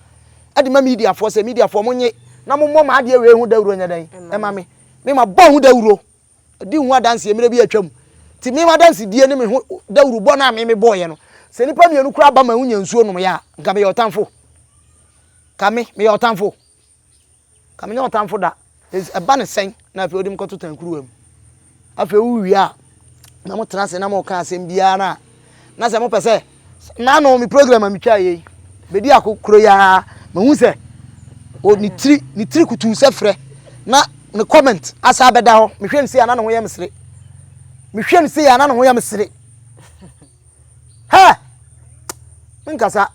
ɛde ma mediafoɔ sɛ mediafoɔ monye na mommɔ m'adeɛ wei ho dawuro nyɛ dɛn ɛma me me ma bɔ ho dawuro di ho adanseɛ mmerɛ bi atwam nti me adansedie ne me ho dawuro bɔ no a me mebɔɔyɛ no sɛ nipa mmienu koraa ba ma wonya nsuo nom yɛ a nka meyɛ ɔtamfo ka me meyɛ ɔtamfo Ka menyɛ ɔtamfo da. Ɛba ne sɛn na afei wode me kɔto tankuruwa mu? Afei wowie a, na motena ase na moka asɛm biara no a, na sɛ mopɛ sɛ n'ano me program a metwa yei bɛdi ako kuro yi ara mahu sɛ o ne tiri ne tiri kutuu sɛ frɛ na ne comment asa abɛda hɔ mehwɛ no sei a na ne ho yɛ me sere mehwɛ no sei a na ne ho yɛ me sere Hɛ! Menkasa.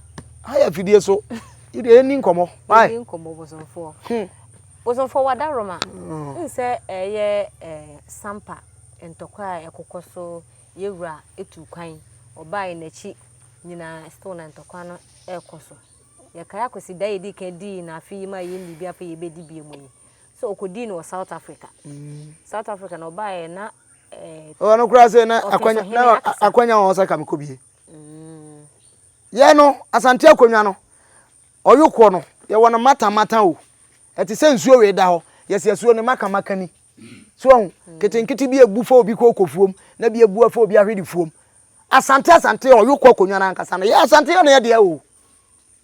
Ha yɛ afidie so. Yi deɛ yɛnni nkɔmmɔ. Why? Yɛnni nkɔmmɔ bosomfoɔ. Hmm. Bosomfoɔ wada Roma. Mm. Nsɛ ɛyɛ eh, sampa ntɔkwa a ɛkokɔ so yɛwura etu kwan ɔbaa n'akyi nyinaa still na ntɔkwa no ɛkɔ so. Yɛkae akwasi da yɛdi kan dii na afe yi ma yɛnni bi afei yɛbɛdi bi mu yi. So ɔkɔdii no wɔ South Africa. Mm. South Africa na ɔbaeɛ na Ɔno koraa sɛ na akwanya na akwanya wɔ sɛ ka mekɔ bie. Yɛ no Asante akonnwa no ɔyokoɔ no yɛwɔ no mata mata o. Ɛte sɛ nsuo wei da hɔ yɛsi asuo no maka maka ni. So ahu ketenkete bi ebu fa obi kooko fuom na bi ebu afa obi ahwede fuom. Asante Asante ɔyokoɔ akonnwa no ankasa no yɛ Asante yɛ na yɛ deɛ o.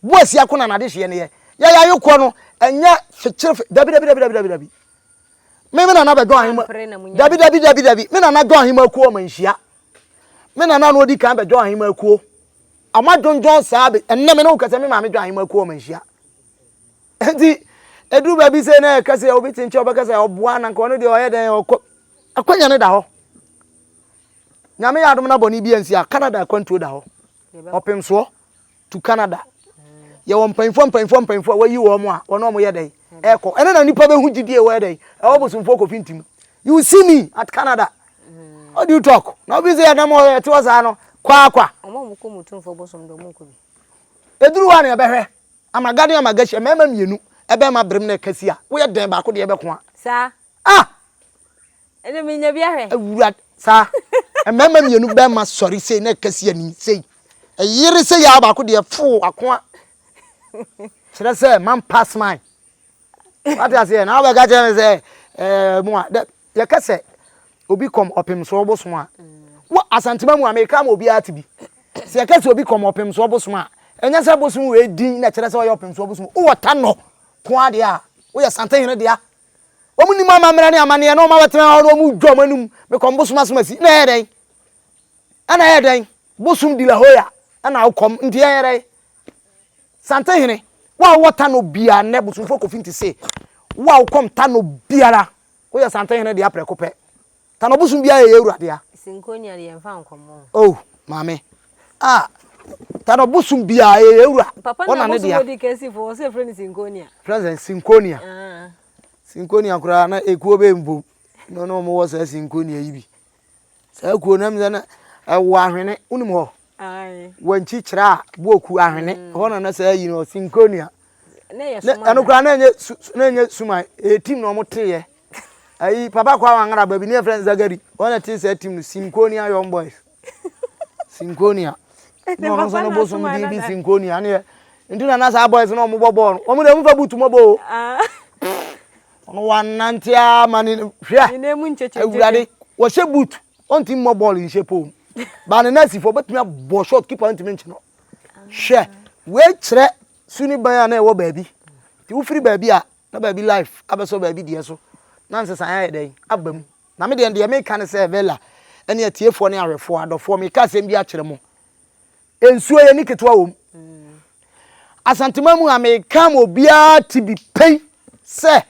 Boasia ko na n'adehyeɛ no yɛ. Yɛ yɛ ayokoɔ no ɛnyɛ fekyere dabi dabi dabi dabi dabi. Me me nana bɛdɔ ahema. Dabi dabi dabi dabi. Me nana dɔ ahema kuo ɔma nhyia. Me nana no odi kan bɛdɔ ahema kuo. Ɔma dwondwon saa be ɛnnɛ me ne wo kasa me maame dɔ ahema kuo ɔma nhyia. Nti eduru baabi sɛ na ɛka sɛ obi te nkyɛn ɔbɛka sɛ ɔboa na nka ɔno deɛ ɔyɛ dɛn ɔkɔ akwanya no da hɔ. Nyame yɛ adom na bɔne bi ansi a Canada akwantuo da hɔ. Ɔpem soɔ. to Canada. Yɛwɔ mpanyinfoɔ mpanyinfoɔ mpanyinfoɔ a wɔayi wɔn a wɔn a wɔyɛ dɛn ɛkɔ. Ɛno na nipa bɛhu gyidie wɔyɛ dɛn ɛwɔ bosomfoɔ kofi ntim. You see me at Canada. How do you talk? Na obi sɛ yɛnam hɔ yɛte hɔ saa no kwaakwa. Wɔn a wɔkɔ mu tumfoɔ bosom de wɔn nkɔ bi. Eduru hɔ a na yɛbɛhwɛ. Amaga ne amaga hyia mmarima mmienu ɛbɛn ma berem na ɛkasi a woyɛ dɛn baako deɛ ɛbɛko a. Saa. Ah! Ɛnna menya bi ahwɛ. Awurade saa mmarima mmienu bɛrima sɔre sei na ɛkɛse ani sei ɛyere sɛ yɛ baako deɛ foo akoa kyerɛ sɛ man pass mine wate aseɛ na wobɛka kyerɛ me sɛ ɛɛ mu a dɛ yɛka sɛ obi kɔm ɔpem soɔ bosom a wɔ asantema mu a meka ma obiara te bi sɛ yɛka sɛ obi kɔm ɔpem soɔ bosom a ɛnyɛ sɛ bosom wei din na kyerɛ sɛ ɔyɛ ɔpem soɔ bosom wowɔ ta nɔ ko adeɛ a woyɛ santehene dea Wɔn nim amammerɛ ne amanneɛ na wɔn abɛtena hɔ na wɔn dwa wɔn anum mekɔm bosom asom asi na ɛyɛ dɛn ɛna ɛyɛ dɛn bosom di la hoya ɛna wokɔm nti ɛyɛ dɛn santehene wo a wowɔ tano biara nnɛ bosomfoɔ kofi nti se wo a wokɔm tano biara woyɛ santehene deɛ aprɛko pɛ Tano bosom biara yɛ yɛn wura dea. Sinkonia deɛ yɛmfa nkɔmmɔ. Oh, maame. Ah, tano bosom biara yɛ yɛn wura. Papa na bosom odi kan si fo, ɔsɛ frɛ no Sinkonia. Frɛ sɛ Sinkonia. Ah. Sinkonia koraa na ekuo bɛ mpo. Na na wɔn wɔ saa Sinkonia yi bi. Saa kuo na mi na ɛwɔ ahwene, wonim hɔ? Wankyi kyerɛ a boku ahwene. Mm. Hɔ na na saa yi no Sinkonia. Ɛno koraa na ɛnyɛ na ɛnyɛ suman, ɛyɛ team na wɔn teeɛ. Ayi papa kwa wangra baabi ne yɛfrɛ no Zagari. Wɔn na te saa team no Sinkonia Young Boys. Sinkonia. Na ɔno nso no bosom din bi Sinkonia ne yɛ. Nti na na saa boys no wɔn bɔ bɔɔl no. Wɔn de wɔn fa butu mɔbɔ o. Ah. Ɔno wanante ama ne hwɛ. Awurade wɔhyɛ boot ɔntumi mmɔ bɔɔl nhyɛ pole. Ba ne nurse fo obetumi abɔ shot keeper ntumi nkye no. Hwɛ wei kyerɛ su ne ban a na ɛwɔ baabi. Nti wofiri baabi a na baabi life abɛsɔ baabi deɛ so na nsesaeɛ ayɛ dɛn aba mu. Na me deɛ deɛ meka ne sɛ Vella ne atiefoɔ ne ahwɛfoɔ adɔfoɔ meka asɛm bi akyerɛ mo. Nsuo yɛ ni ketewa wɔ mu. Asantema mu a meka ma obiara te bi pɛn sɛ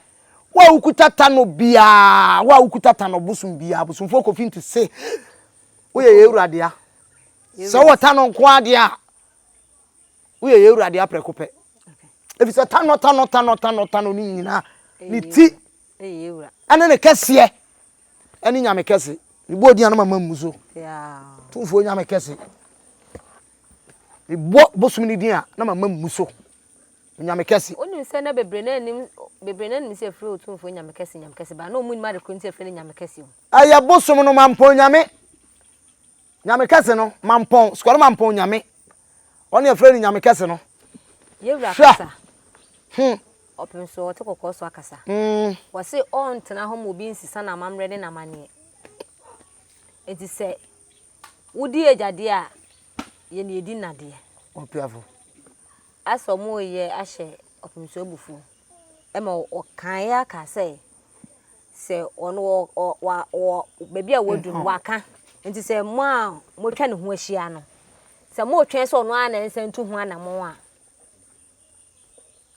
wo a wokuta ta no biara, wo a wokuta ta no bosom biara, bosomfoɔ kofi nti se woyɛ yɛn wura dea. Sɛ wowɔ ta no nko ara deɛ a, woyɛ yɛn wura dea prɛko pɛ. Ɛfiri sɛ tanɔ tanɔ tanɔ tanɔ tanɔ no nyinaa ne ti ɛne ne kɛseɛ ɛne nyame kɛse. Mebɔ odin a na mama mmu so. Tumfoɔ nyame kɛse. Mebɔ bosom no din a na mama mmu so. Nyame kɛse. Wonim sɛ na bebree na anim bebree na anim sɛ ɛfiri Otumfoɔ Nyame kɛse Nyame kɛse ba na wɔn nim ade koro nti ɛfiri no Nyame kɛse o. Ɛyɛ bosom no mampɔn nyame. Nyame kɛse no, mampɔn, sukɔre mampɔn nyame. Ɔne ɛfrɛ no nyame kɛse no. Yɛwura kasa. Hmm. Ɔpem so ɔte kɔkɔɔ so akasa. Mm. Wɔse ɔntena hɔ ma obi nsesa n'amammerɛ ne n'amanneɛ. Enti sɛ wodi agyadeɛ a, yɛ ne yɛdi nnadeɛ. Ɔpiafo. Asɛ ɔmo reyɛ ahyɛ ɔpem so abufuo. Ɛma ɔkaeɛ aka sɛ Sɛ ɔno wɔ ɔ wa wɔ baabi a wadu no waka nti sɛ mo a moatwa ne ho ahyia no sɛ moretwɛn sɛ ɔno ara na ɛnsa ntu ho anammɔn a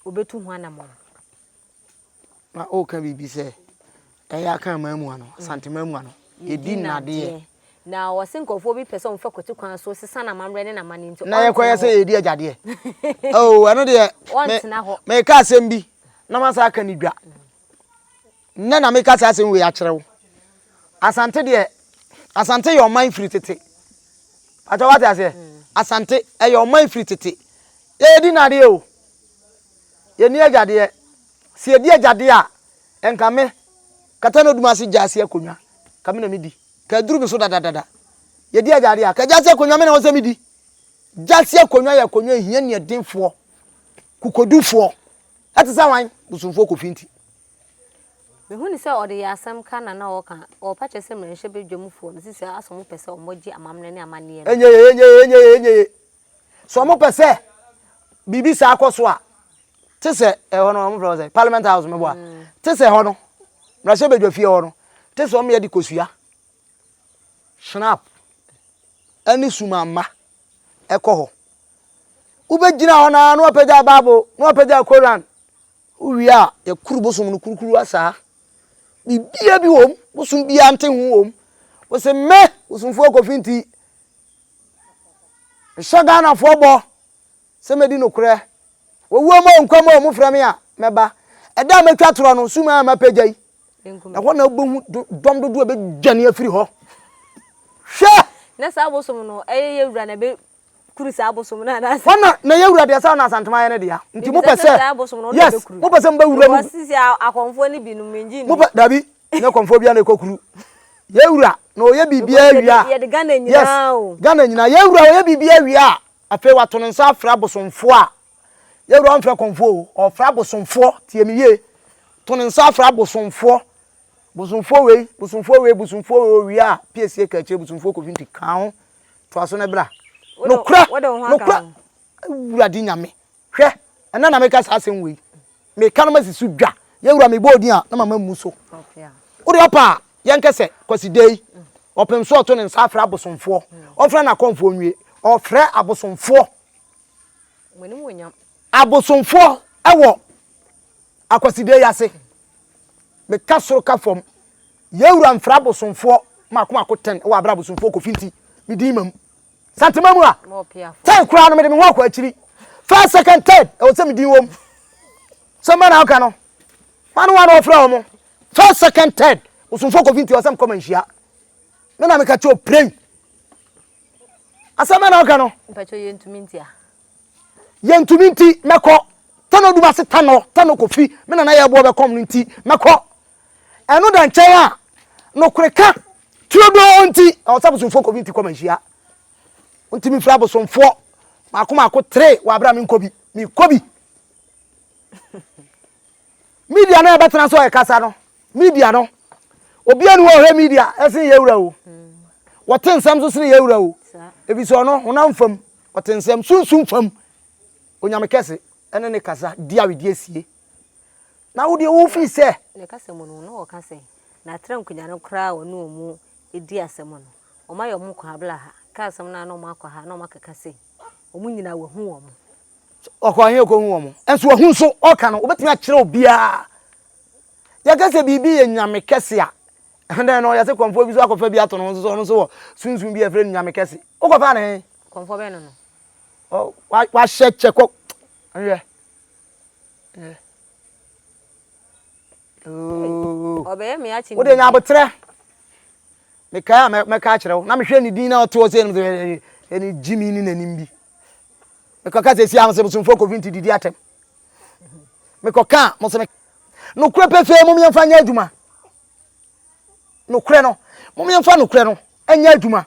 ɔbɛtu ho anammɔn. Na ɔreka biribi sɛ ɛyɛ aka aman ano Asante mu ano yɛdi nnadeɛ. Na ɔse nkurɔfoɔ bi pɛ sɛ wɔfa kwati kwan so sesa n'amammerɛ ne n'amanneɛ nti Na yɛkɔyɛ sɛ yɛdi agyadeɛ. Oh, ɛno deɛ ɔntena hɔ. Meka asɛm bi na masa aka ne dwa. Nnɛ na meka saa asɛm wei akyerɛ wo. Asante deɛ, Asante yɛ ɔman firi tete. Pakyɛ wate aseɛ? Asante ɛyɛ ɔman firi tete. Yɛdi nadeɛ o. Yɛni agyadeɛ. Sɛ yɛdi agyadeɛ a, ɛnka me, Kata no Odumase gyaase akonnwa, ka me na medi. Ka aduru me so dadadada. Yɛdi agyadeɛ a, ka gyaase akonnwa me na ɛwɔ sɛ medi. Gyaase akonnwa yɛ akonnwa ehia nniɛdenfoɔ, kokodufoɔ. Ɛte sɛ hwan? Bosomfoɔ Kofi nti. Mehu no sɛ ɔde yɛ asɛm ka na na ɔka, ɔrepa kyerɛ sɛ mmarahyɛbadwamfoɔ no sisi ara sɛ wɔpɛ sɛ wɔgye amammerɛ ne amanneɛ no. Ɛnyɛ ye, ɛnyɛ ye, ɛnyɛ ye, ɛnyɛ ye. Sɛ wɔpɛ sɛ biribi saa kɔ so a, te sɛ ɛhɔ no, wɔfrɛ hɔ sɛ Parliament House meboa. Mm. Te sɛ ɛhɔ no, mmarahyɛbadwa fie hɔ no, te sɛ wɔyɛ de kosua, schnapp, ɛne sumamma ɛkɔ hɔ. Wobɛgyina hɔ no ara na wɔapagya Bible, na wɔapagya Koran. Wowie a, yɛkuru bosom no kurukuruwa saa. Biribiara bi wɔ mu, bosom biara nte ho wɔ mu. Wose me, bosomfoɔ Kofi nti, mehyɛ Ghanafoɔ bɔ sɛ mɛdi nokorɛ. Owuo mu o, nkwa mu o, mofrɛ me a, mɛba. Ɛda a mɛtwa torɔ no, sum a mapagya yi, ɛhɔ na wobɛhu dɔm dodoɔ a ɛbɛdwane afiri hɔ. Hwɛ! Na saa bosom no, ɛyɛ yɛn wura na ɛbɛ kuru saa bosom no anaasɛ. Wɔn na na yɛ wura deɛ saa na Asantema yɛ ne dea. Nti mo pɛ sɛ yes mo pɛ sɛ mo bɛ wura mu. Sisi akɔnfoɔ no bi no me ngye nni. Mo pɛ dabi nyɛ kɔnfoɔ bi a na ɛkɔ kuru. Yɛ wura na ɔyɛ biribi awia. Yɛde Ghana nyinaa o. Yes Ghana nyinaa yɛ wura ɔyɛ biribi awia a afei wato ne nsa afrɛ abosomfoɔ a yɛ wura ɔnfrɛ kɔnfoɔ o ɔfrɛ abosomfoɔ tie me yie to ne nsa afrɛ abosomfoɔ Bosomfoɔ wei, bosomfoɔ wei, bosomfoɔ wei, owie a, piesie ka akyire, bosomfoɔ Kofi nti, ka ho, toa so na bra. Nokorɛ, nokorɛ, Awurade Nyame, hwɛ, ɛnɛ na meka saa asɛm wei, meka no masi so dwa, yɛwura mebɔ odin a, na mama mu so. Wode ɔpa a, yɛnkɛ sɛ, Kwasi Dei, ɔpem so ɔto ne nsa afrɛ abosomfoɔ, ɔmfrɛ n'akɔmfoɔ nwie, ɔfrɛ abosomfoɔ. Abosomfoɔ ɛwɔ Akwasideɛ yi ase, meka soro ka fam, yɛn wura mfrɛ abosomfoɔ mako mako ten wɔ abere abosomfoɔ kofi nti, me din ma mu. Santema mu a, ten koraa no mede me ho akɔ akyiri. First, second, third, ɛwɔ sɛ me din wɔ mu. Sɛ mma na ɔka no, ma no wa na ɔfrɛ wɔn. First, second, third, bosomfoɔ kofi nti ɛwɔ sɛ mekɔ manhyia. Me na meka kyerɛ o, Asɛm bɛ na ɔka no? Mpakyɛ yɛntumi nti a. Yɛntumi nti mɛkɔ. Tano dum ase Tano, Tano Kofi, me nana yɛ boɔ bɛkɔm no nti mɛkɔ. Ɛno da nkyɛn a, nokore ka turodoo nti ɛwɔ sɛ abosomfoɔ Kofi nti kɔ manhyia. Wontumi mfiri abosomfoɔ maako maako tere wɔ abere a menkɔ bi. Mekɔ bi. Media no a yɛbɛtena so ɛkasa no, media no, obiara ni hɔ ɔhwɛ media ɛsen yɛ wura o. Wɔte nsɛm so sene yɛ wura o. Ebi sɛ ɔno honam fam, ɔte nsɛm sunsum fam. Onyame kɛse ɛne ne kasa di awedeɛ sie. Na wo deɛ wofii sɛ. Ne kasa mu no, na ɔka sɛ, na atra nkonya no koraa a ɔne wɔn di asɛm no, wɔayɛ wɔn kɔ abla ha, ka asɛm no a na wɔakɔ ha na wɔakeka sei. Wɔn nyinaa wahu wɔn. Ɔkɔ he ɔkɔhu wɔn. Nso wahu nso ɔka no, wobɛtumi akyerɛ obiara. Yɛka sɛ biribi yɛ nyame kɛse a, dɛn no yɛse kɔmfoɔ bi so akɔfa bi ato ne ho so sɛ ɔno nso wɔ sunsum bi a yɛfrɛ no nyame kɛse. Wokɔfaa ne he? Kɔmfoɔ bɛn no no? Wahyɛ kyɛ kɔ. Hwɛ. Ɔbɛyɛ me akyi. Wode nya aboterɛ. Mekae a mɛka akyerɛ wo. Na mehwɛ ne din na ɔte hɔ sɛ ɛne ɛne gyimi ne n'anim bi. Mekɔka sɛ si a sɛ bosomfoɔ kofi nti didi atɛm. Mekɔka a mo sɛ me nokorɛ pefee mom yɛmfa nyɛ adwuma. Nokorɛ no mom yɛmfa nokorɛ no nyɛ adwuma.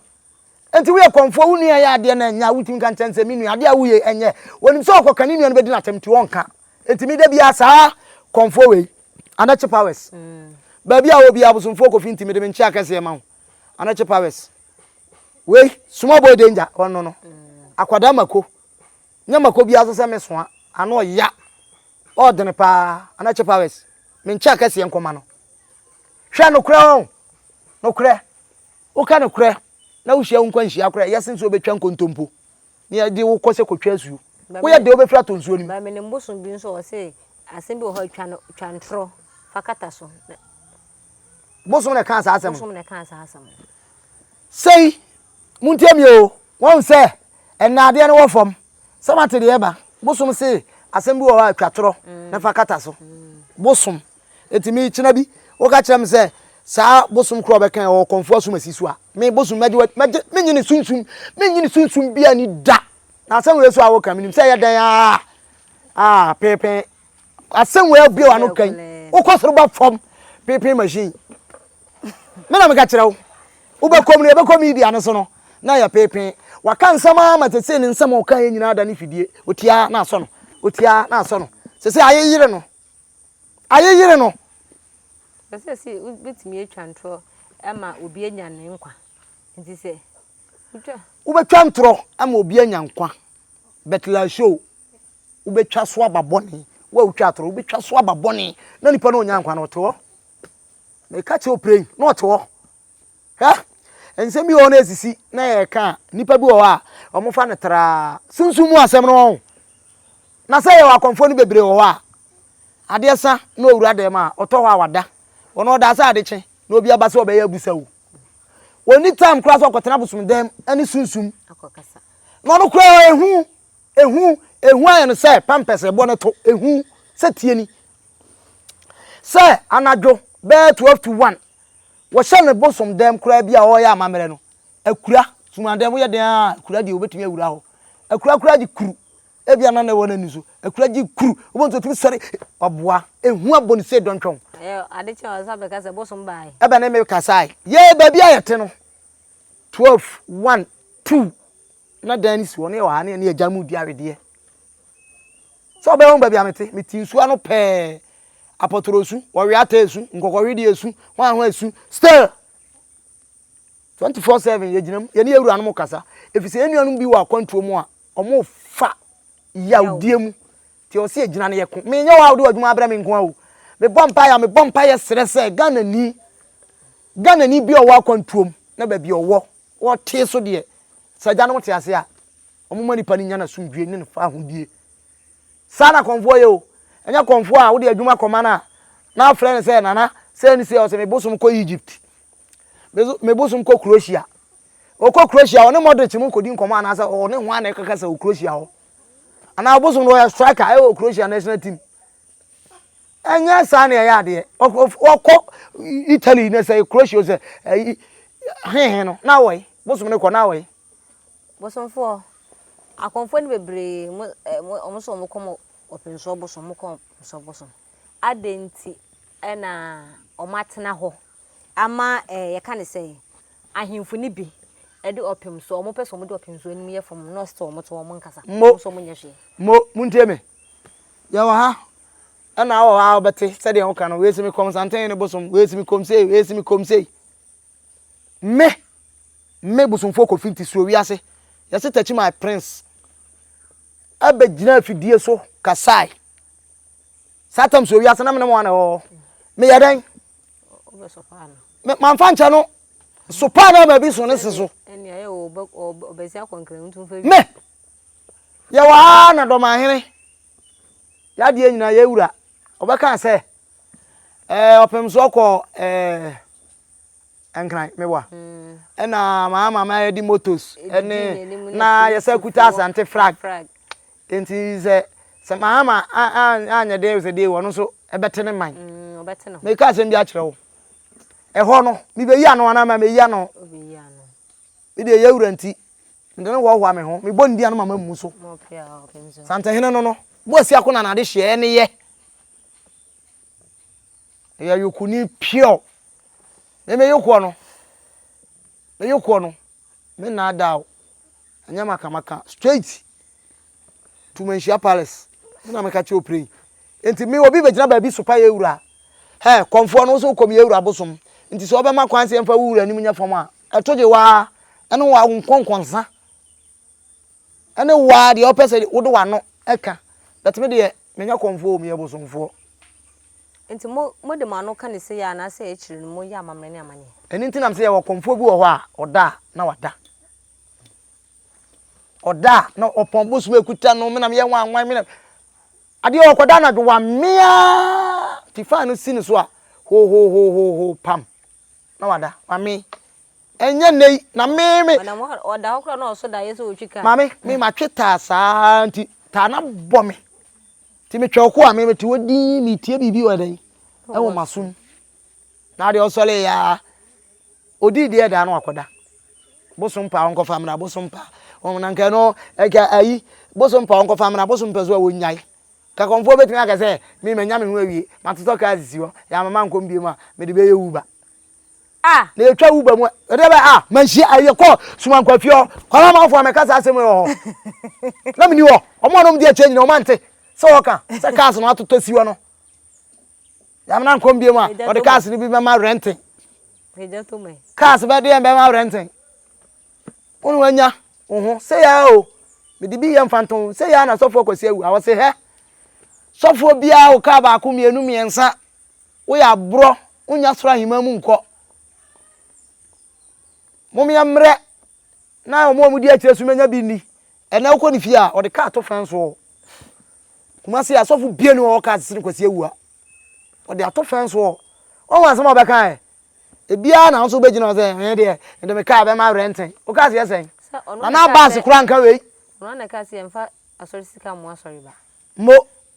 Enti woyɛ kɔmfoɔ wo nua yɛ adeɛ na ɛnyɛ a wontumi nka nkyɛn sɛ me nua adeɛ a woyɛ ɛnyɛ. Wɔnim sɛ ɔkɔka ne nua no bɛdi n'atɛm nti ɔnka. Enti me da biara saa kɔmfoɔ wei Anakye Powers baabi a wɔ biara abosomfoɔ kofi nti mede me nkyea kɛseɛ ma wo Anakye Powers wei small boy danger ɔno no akwadaa mako nyɛ mako biara so sɛ me soa ano ɔya ɔɔdene paa Anakye Powers me nkyea kɛseɛ nkɔma no hwɛ nokorɛ ɔn nokorɛ woka nokorɛ na wohyia wo nkwanhyia koraa ɛyɛ sen sɛ wobɛtwa nkontompo na yɛde wo kɔ sɛ kɔtwa asuo. Woyɛ deɛ wobɛfiri atɔ nsuo no mu. Ba menim bosom bi nso ɔse asɛm bi wɔ hɔ twa no twa ntorɔ fa kata so. Bosom na ɛkaa saa asɛm no. Bosom na ɛkaa saa asɛm no. Sei, montie me o, wɔn sɛ ɛnna adeɛ no wɔ fam, sɛ moate deɛ ɛba, bosom se asɛm bi wɔ hɔ a twa torɔ na fa kata so. Bosom. Enti me kyena bi, woka kyerɛ me sɛ saa bosom korɔ ɔbɛka ɔwɔ kɔmfoɔ asomasi so a, me bosom mɛgye mɛgye menye ne sunsum menye ne sunsum bi ani da. Na asɛm wei so a woka menim sɛ ɛyɛ dɛn a a peepee asɛm wei abue w'ano kan wokɔ soro ba fam peepee machine me na meka kyerɛ wo wobɛkɔ mu no yɛbɛkɔ media no so no na yɛ peepee waka nsɛm ara ma sese ne nsɛm a ɔka yɛ nyinaa da ne fidie otia na asɔ no otia na asɔ no sese ayeyere no Ayeyere no. Ɛsɛ sɛ wobɛtumi atwa ntorɔ ama obi anya ne nkwa. Nti sɛ wotwa. Wobɛtwa ntorɔ ama obi anya nkwa. But like show, wobɛtwa so aba bɔne. Wo a wotwa atorɔ, wobɛtwa so aba bɔne. Na nipa no ɔnya nkwa no ɔte hɔ. Meka kyerɛ wo prɛyi, na ɔte hɔ. Hwɛ, nsɛm bi wɔ hɔ na esisi na yɛreka a, nnipa bi wɔ hɔ a, wɔfa no traa. Sunsum mu asɛm no wɔn. Na sɛ yɛwɔ akɔmfoɔ no bebree wɔ hɔ a, adeɛ sa na owura dɛm a, ɔtɔ hɔ a wada. Wɔn ɔda sɛ ade kye na obi aba sɛ ɔbɛyɛ abusa o. Wɔnni time koraa sɛ ɔkɔtena bosom dɛm ne sunsum. Na ɔno koraa ehu, ehu, ehu ayɛ no sɛ pampers ɛbɔ no to, ehu sɛ tie ni. Sɛ anadwo bɛyɛ 12 to 1 Wɔhyɛ no bosom dɛm koraa bi a ɔreyɛ amammerɛ no, akura, suman dɛm woyɛ dɛn ara a, akura deɛ wobɛtumi awura hɔ. Akura koraa gye kuru, ebia na na ɛwɔ n'ani so, akura gye kuru, wobɛhu sɛ ɔtumi sɔre, ɔboa, ehu abɔ no sei dɔntwɔn. Ɛyɛ ade kye a ɔsan bɛka sɛ bosom bae. Ɛbɛ ne me kasae. Yee baabi a yɛte no, 12, 1, 2, na dan no si hɔ, na yɛwɔ ha na yɛne agya mu di awedeɛ. Sɛ ɔbɛhu baabi a mete, mete nsuo ano pɛɛ. Apɔtorɔ su, wɔwe ata esu, nkɔkɔhwedeɛ esu, hwan hwan esu. Still, 24/7 yɛgyina mu, yɛne yɛn wuranom kasa. Ɛfiri sɛ yɛn nuanom bi wɔ akwantuo mu a, wɔfa yawdie mu. Nti ɛwɔ sɛ yɛgyina no yɛko. Menyɛ hɔ a wode w'adwuma abrɛ me nko ara o. Mebɔ mpaeɛ a, mebɔ mpaeɛ srɛ sɛ Ghanani, Ghanani bi a ɔwɔ akwantuo mu na baabi a ɔwɔ, wɔtee so deɛ, sɛ agyanom te ase a, Wɔma nipa no nya n'asomdwie ne ne fahodie. Saa na kɔmfoɔ yɛ o. Ɛnyɛ kɔmfoɔ a wode adwuma kɔma no a na afrɛ no sɛ nana sɛ ne sɛ ɔsɛ me bosom kɔ Egypt. Me bosom kɔ Croatia. Ɔkɔ Croatia ɔne Modric mu kɔdi nkɔmmɔ anaasɛ ɔne hwan na ɛkaka sɛ wɔ Croatia hɔ. Anaa bosom no ɔyɛ striker ɛwɔ Croatia national team. Ɛnyɛ saa na ɛyɛ adeɛ. Ɔkɔ Italy na sɛ Croatia sɛ hehe no na wɔyi bosom no kɔ na wɔyi. Bosomfoɔ, akɔmfoɔ no bebree mo ɛ mo wɔn nso wɔn kɔm ɔpemsoɔ bosom, wɔn kɔm ɔpemsoɔ bosom. Adɛn nti na wɔn atena hɔ ama ɛ yɛka ne sɛ ahemfo no bi de ɔpemsoɔ, wɔn pɛ sɛ wɔn de ɔpemsoɔ anim yɛ fam na ɔsɛ wɔn te wɔn nkasa, Mo, wɔn nso wɔn nyɛ hwee. Mo, montie me. Yɛwɔ ha, ɛna wɔ hɔ a wobɛte sɛdeɛ woka no, wei si me kɔm santen ne bosom, wei si me kɔm sei, wei si me kɔm sei. Me, me bosomfoɔ Kofi nti suro wiase. Yɛse Takyi my prince ɛbɛgyina afidie so kasae. Saa tam so wiase na me ne mo ana ɛwɔ hɔ. Meyɛ dɛn? Me mamfa nkyɛ no. Sopaa no ama bi so ne se so. Me yɛwɔ ha na dɔmahene yadeɛ nyinaa yɛwura ɔbɛka sɛ ɛɛ ɔpem so ɔkɔ ɛɛ Nkran meboa. Ɛna maa mama yɛde motos ɛne na yɛsɛ kuta Asante flag. Nti sɛ sɛ Mahama anyɛ den sɛ deɛ ɔno nso ɛbɛte ne man. Meka asɛm bi akyerɛ wo. Ɛhɔ no mebɛyi ano anaa ma meyi ano. Me deɛ yɛ wura nti mede no hoahoa me ho. Mebɔ ne din ano ma mammu so. Santehene no no boasi ako na n'ade hyeɛ ne yɛ. Meyɛ yokoni pure. Me me yokoɔ no, me yokoɔ no, me nnaadaa wo. Ɛnyɛ makamaka, straight to Manhyia Palace. Me na meka kyerɛ wo pray. Nti me obi bɛgyina baabi sopa yɛ wura. Hɛ, kɔmfoɔ no wo sɛ wokɔm yɛ wura bosom. Nti sɛ ɔbɛma kwan sɛ yɛmfa wo wura anim nyɛ fam a, ɛto gye waa, ɛne wo nkɔnkɔnsa. Ɛne wo ara deɛ wopɛ sɛ wode w'ano ka but me deɛ menyɛ kɔmfoɔ o meyɛ bosomfoɔ. Nti mo mode mo ano ka no sei a anaasɛ akyire no moyɛ amammerɛ ne amanneɛ? Ɛno nti na mese yɛwɔ kɔmfoɔ bi wɔ hɔ a ɔda a na wada. Ɔda a na ɔpɔn bosom ekuta no me na meyɛ nwanwan me na adeɛ ɔkɔda anadwo wamea ti faa no si ne so a hohohohoho pam na wada wame. Ɛnyɛ nnɛ yi na me me. Ɔnam hɔ ɔda hɔ koraa na ɔso daeɛ sɛ ɔretwi kaa. Maame me matwe taa saa nti taa na bɔ me nti metwa ɔko a me mete hɔ dinn metie biribi wɔ dɛn ɛwɔ m'asom na adeɛ ɔsɔre ya ɔdii deɛ daa no akɔda bosom paa ɔnkɔfa mmra bosom paa wɔn na nka ɛno ɛka ayi bosom paa ɔnkɔfa mmra bosom pɛ so a wɔnyae kakɔnfoɔ bɛtumi aka sɛ me manya me ho awie matotɔ kaa sisi hɔ yɛ amama nkɔm biem a mede bɛyɛ wuba Ah! Na yɛtwa wo ba mu ɛdeɛ bɛ ah manhyia ayɛ kɔ sumankwafie hɔ kwame amanfoɔ a mɛka saa asɛm yi wɔ hɔ na meni hɔ ɔmo a na ɔmo di akyire nyina ɔmo ante sɛ wɔka sɛ cars no atotɔ si hɔ no yamena nkɔm bie mu a ɔde cars no bi bɛma renting cars bɛde bɛma renting wo ne wanya wo ho sɛ yaa o mede bi yɛ mfanto sɛ yaa na sɔfoɔ kwasi awu a wɔse hɛ sɔfoɔ biara wo kaa baako mmienu mmiɛnsa Woyɛ aborɔ, wonnya soro ahemman mu nkɔ. Mom yɛmmerɛ na wɔn a wɔdi akyire so mɛnya bi nni. Ɛnɛ wokɔ ne fie a, ɔde kaa to fɛn soɔ. Kumasi asɔfo bie ne wɔwɔ kaa sisi Kwasi Awua. Ɔde ato fɛn soɔ. Wɔn asɛm a ɔbɛka ɛ. Ebiara na nso wobɛgyina hɔ sɛ ɛhɛn deɛ mede me kaa bɛma rɛnten. Wo kaa sɛ yɛ sɛn? Nana Abbas koraa nka wei. Ɔno na ɛka sɛ yɛmfa asɔre sika mmoa asɔre ba. Mo.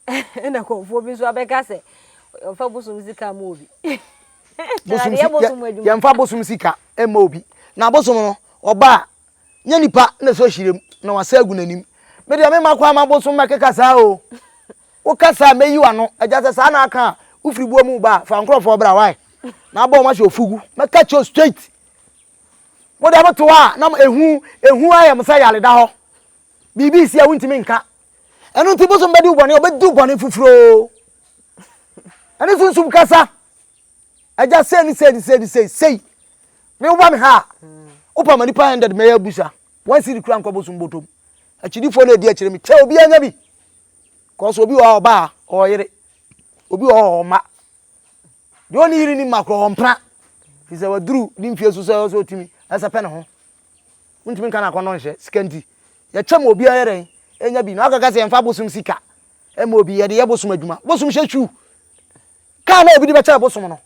Ɛna nkurɔfoɔ bi nso abɛka sɛ yɛmfa bosom sika mma obi. Bosom si yɛmfa bosom sika mma obi. Na bosom no ɔba a nyɛ nipa na ɛsɔ hyire mu na wasa agu n'anim. Me deɛ mema kwan ma bosom mɛkeka saa o. Woka saa mɛyi w'ano. Agya sɛ saa na aka a wofiri buo mu ba a fa nkurɔfoɔ bra wae. Na abɔ wɔn ahyɛ ofugu. Mɛka kyerɛ straight. Mo deɛ mote hɔ a na ehu ehu ayɛ mo sɛ yareda hɔ. Biribi resi a wontumi nka. Ɛno nti bosom bɛdi wo bɔne, ɔbɛdi wo bɔne foforɔ. Ɛne sunsum kasa. Agya sei ne sei ne sei ne sei sei. Me woba me ha a, wopa ma nipa 100 mɛyɛ abusa. One cedi kura nkɔ bosom bɔtɔm. Akyidifoɔ no adi akyire me kyɛ obi anya bi. Kɔsɔ obi wɔ hɔ ɔba a ɔyere. Obi wɔ hɔ ɔma. Deɛ ɔne yere ni ma korɔ ɔmpra. Fi sɛ waduru ne mfie so sɛ ɔsɛ ɔtumi ɛsɛ pɛ ne ho. Wontumi nka no akɔnnɔ nhyɛ, sika nti. Yɛkyɛ ma obiara yɛ dɛn? Ɛnya bi. Na wakɔka sɛ yɛmfa bosom sika ma obi, yɛde yɛ bosom adwuma. Bosom hyɛ twiw. Kaa na obi de bɛkyɛ bosom no,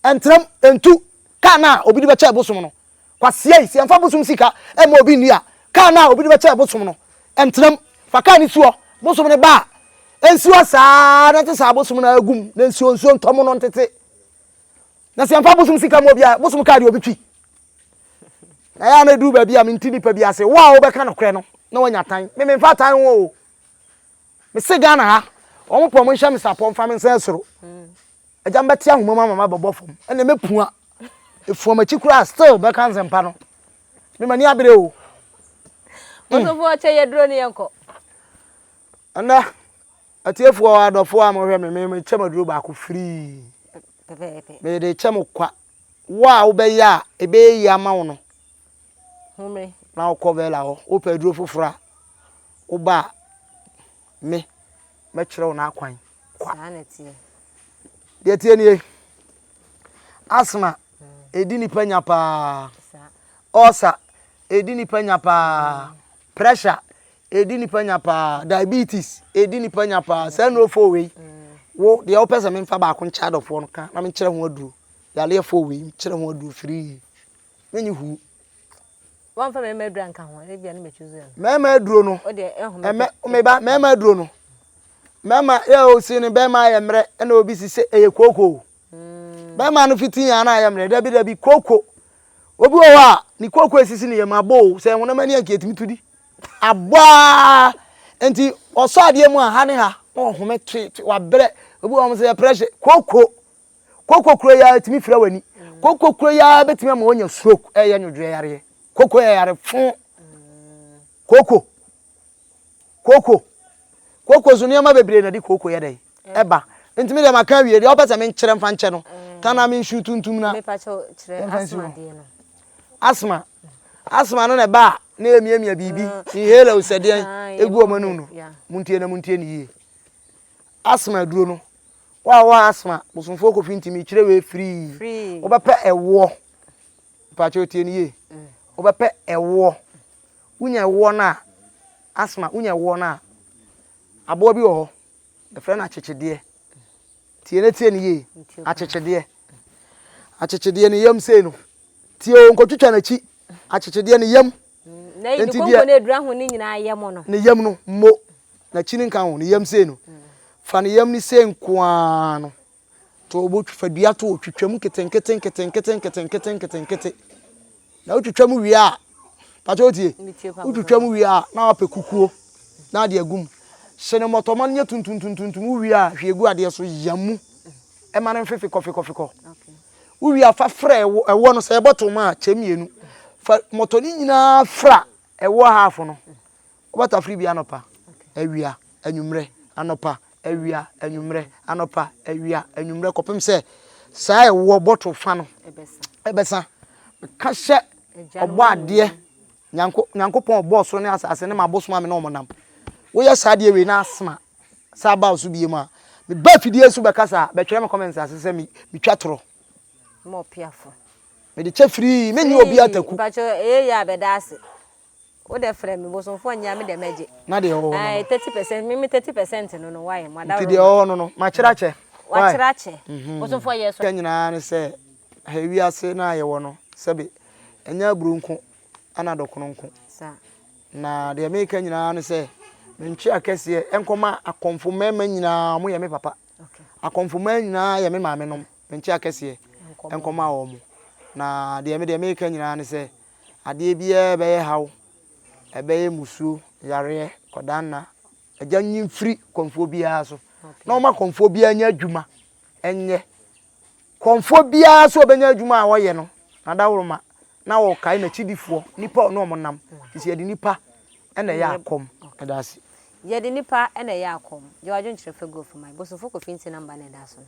ɛntram, ɛntu. Kaa na obi de bɛkyɛ bosom no. Kwasia yi, sɛ yɛmfa bosom sika ma obi nni a, kaa na obi de bɛkyɛ bosom no, ɛntram. Fa kaa no si hɔ, bosom no ba a, ɛnsi hɔ saa na te saa bosom no agum na nsuo nsuo ntɔ mu no ntete. Na sɛ yɛmfa bosom sika ma obi a, bosom kaa deɛ obi twi. Na ɛyɛ a na ɛduru baabi a mente nipa bi ase. Wo a wobɛka nokorɛ no na wanya tan. Me memfa tan ho o. Mese Ghana ha, wɔn pɔ wɔn nhyɛ me sapɔ mfa me nsa soro. Agya mbɛte ahoma mu ama mabɛbɔ fam. Ɛna mɛpua. Efua m'akyi koraa still bɛka nsɛmpa no. Me m'ani abere o. Bosomfoɔ kyɛ yɛ duro ne yɛnkɔ. Ɛnɛ atiefoɔ adɔfoɔ a mohwɛ me me mekyɛ mo aduro baako firii. Mede kyɛ mo kwa. Wo a wobɛyɛ a ɛbɛyɛ yie ama wo no, na wokɔ Vela hɔ, wopɛ aduro foforɔ a, woba a, me, mɛkyerɛ wo n'akwan. Kwa. Deɛ tie nie. Asthma, ɛdi nipa nya paa. Ulcer, ɛdi nipa nya paa. Pressure, ɛdi nipa nya paa. Diabetes, ɛdi nipa nya paa. Saa nnuro wei, wo deɛ wopɛ sɛ memfa baako nkyɛ adɔfoɔ no ka na menkyerɛ ho aduro. Yareɛ fo wei, nkyerɛ ho aduro firii. Menyi huu. Wɔmfa mmarima aduro anka ho, ebia ne mɛtwi so. Mmarima aduro no, ɛmɛ meba mmarima aduro no. Mmarima yɛ osi no bɛrima ayɛ mmerɛ ɛna obi si sɛ ɛyɛ kooko. Bɛrima no fiti yɛn ana ayɛ mmerɛ dabi dabi kooko. Obi wɔ hɔ a ne kooko esisi ne yam abɔ o sɛ honam ani anka etumi tu di. Abɔ aa nti ɔsɔ adeɛ mu a ha ne ha na ɔhome twe twe wabrɛ. Obi wɔ hɔ sɛ yɛ pressure kooko. Kooko kuro yi ara etumi fira w'ani. Kooko kuro yi ara betumi ama wonya stroke ɛyɛ nwodwoɛ yareɛ. Kooko yɛ yare fo. Kooko. Kooko. Kooko so nneɛma bebree na de kooko yɛ dɛ. Ɛba. Nti mi deɛ maka awie deɛ ɔpɛ sɛ menkyerɛ mfa nkyɛ no. Ka na menhwiw tuntum na. Mepa kyɛw kyerɛ asthma deɛ no. Asthma. Asthma no na ɛba a na emiamia biribi. Inhaler osɛdeɛn egu wɔn anum no. Muntie na muntie ne yie. Asthma aduro no. Wo a wɔ asthma bosomfoɔ kofi ntumi kyerɛ wei firii. Wobɛpɛ ɛwoɔ. Mpakyɛw tie ne yie. Wobɛpɛ ɛwoɔ. Wonya ɛwoɔ no a asthma wonya ɛwoɔ no a aboa bi wɔ hɔ yɛfrɛ no akyekyedeɛ. Tie na tie ne yie. Akyekyedeɛ. Akyekyedeɛ ne yam sei no. Tie o nkotwitwa n'akyi. Akyekyedeɛ ne yam. Nti deɛ ne edura ho ne nyinaa yam no. Ne yam no mo. N'akyi ne nka ho ne yam sei no. Fa ne yam ne sei nkoaa no. To obo fa dua to twitwa mu nketenkete nketenkete nketenkete nketenkete. Na wotwitwa mu wie a pakyɛ wotie. Wotwitwa mu wie a na wapɛ kukuo na ade agu mu. Hyɛ ne mmɔtɔma no nyɛ tuntuntuntuntum wowie a hwie gu adeɛ so yam mu. Ɛma no mfe fikɔ fikɔ fikɔ. Wowie a fa fra ɛwɔ ɛwɔ no sɛ ɛbɔ toma a kyɛ mmienu. Fa mmɔtɔ no nyinaa fra ɛwɔ half no. Wobɛtafere bi anɔpa, awia, anwummerɛ, anɔpa, awia, anwummerɛ, anɔpa, awia, anwummerɛ kɔpem sɛ saa ɛwoɔ bɔtol fa no ɛbɛsa. Meka hyɛ ɔbɔ adeɛ Nyanko Nyankopɔn ɔbɔɔ soro ne asase ne m'abosom a me ne wɔn nam. Woyɛ saa adeɛ wei na asoma sɛ aba wo so bie mu a, meba afidie so bɛkasa a, bɛtwerɛ me comments ase sɛ me metwa torɔ. Mede kyɛ firii, menni obi ataku. Mpakyɛ ɛyɛ yɛ a bɛda ase. Wo dɛ frɛ me bosomfoɔ nyɛ a me dɛ mɛgye. Na deɛ ɛwɔ hɔ no no. 30% me me 30% no no wayɛ mo adaworo. Nti deɛ ɛwɔ hɔ no no makyerɛ akyɛ. Wakyerɛ akyɛ. Bosomfoɔ yɛ so. Ka nyinaa ne sɛ ha wiase no a yɛwɔ no sɛbe ɛnyɛ aburo nko ɛna dɔkono nko. Na deɛ meka nyinaa ne sɛ mentwe akɛseɛ nkɔma akɔmfo mmarima nyinaa wɔn yɛ me papa. Akɔmfo mmaa nyinaa yɛ me maame nom mentwe akɛseɛ nkɔma wɔn. Na deɛ me deɛ meka nyinaa ne sɛ Adeɛ biara ɛbɛyɛ haw, ɛbɛyɛ musuo, yareɛ, kɔdaanna, agya nyi mfiri kɔmfoɔ biara so. Na ɔma kɔmfoɔ biara nyɛ adwuma nyɛ. Kɔmfoɔ biara so ɔbɛnya adwuma a ɔyɛ no, n'adaworoma, na ɔkae n'akyidifoɔ, nipa a ɔne wɔn nam. Nti sɛ yɛde nipa na ɛyɛ akɔm. Ɛda ase. Yɛde nipa na ɛyɛ akɔm. Gye w'adwenkyerɛ fa gu fam. Bosomfo Kofi Nti number na ɛda so no.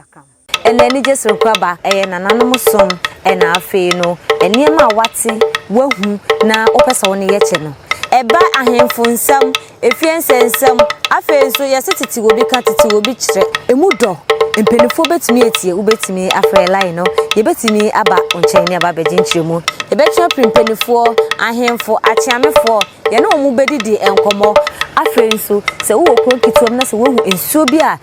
Yɛaka ho. Ɛna anigye soronko aba, ɛyɛ nananom som, ɛna afei no nneɛma a wate, wahu na wopɛ sɛ wo ne yɛ kyɛ no. Ɛba ahemfo nsɛm, efie nsɛnsɛm, afei nso yɛse tete wɔ bi ka, tete wɔ bi kyerɛ. Emu dɔ, mpanimfoɔ bɛtumi atie, wobɛtumi afrɛ line no, yɛbɛtumi aba wo nkyɛn ne aba abɛgye nkyerɛmu. Yɛbɛtwe apiri mpanimfoɔ, ahemfo, akyeamefoɔ, Yɛne wɔn bɛdidi nkɔmmɔ. Afei nso, sɛ wowɔ kuro nketewa mu na sɛ woahu nsuo bi a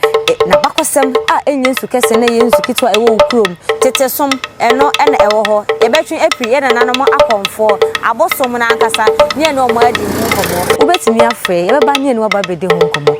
n'abakɔsɛm a ɛnyɛ nsu kɛse na ɛyɛ nsu ketewa a ɛwɔ wo kurom, tete som, ɛno na ɛwɔ hɔ. Yɛbɛtwe afiri yɛn nananom akɔmfoɔ, abosom no ankasa, ne yɛne wɔn adi ho nkɔmmɔ. Wobɛtumi afrɛ, yɛbɛba ne yɛne wo aba abɛdi ho nkɔmmɔ.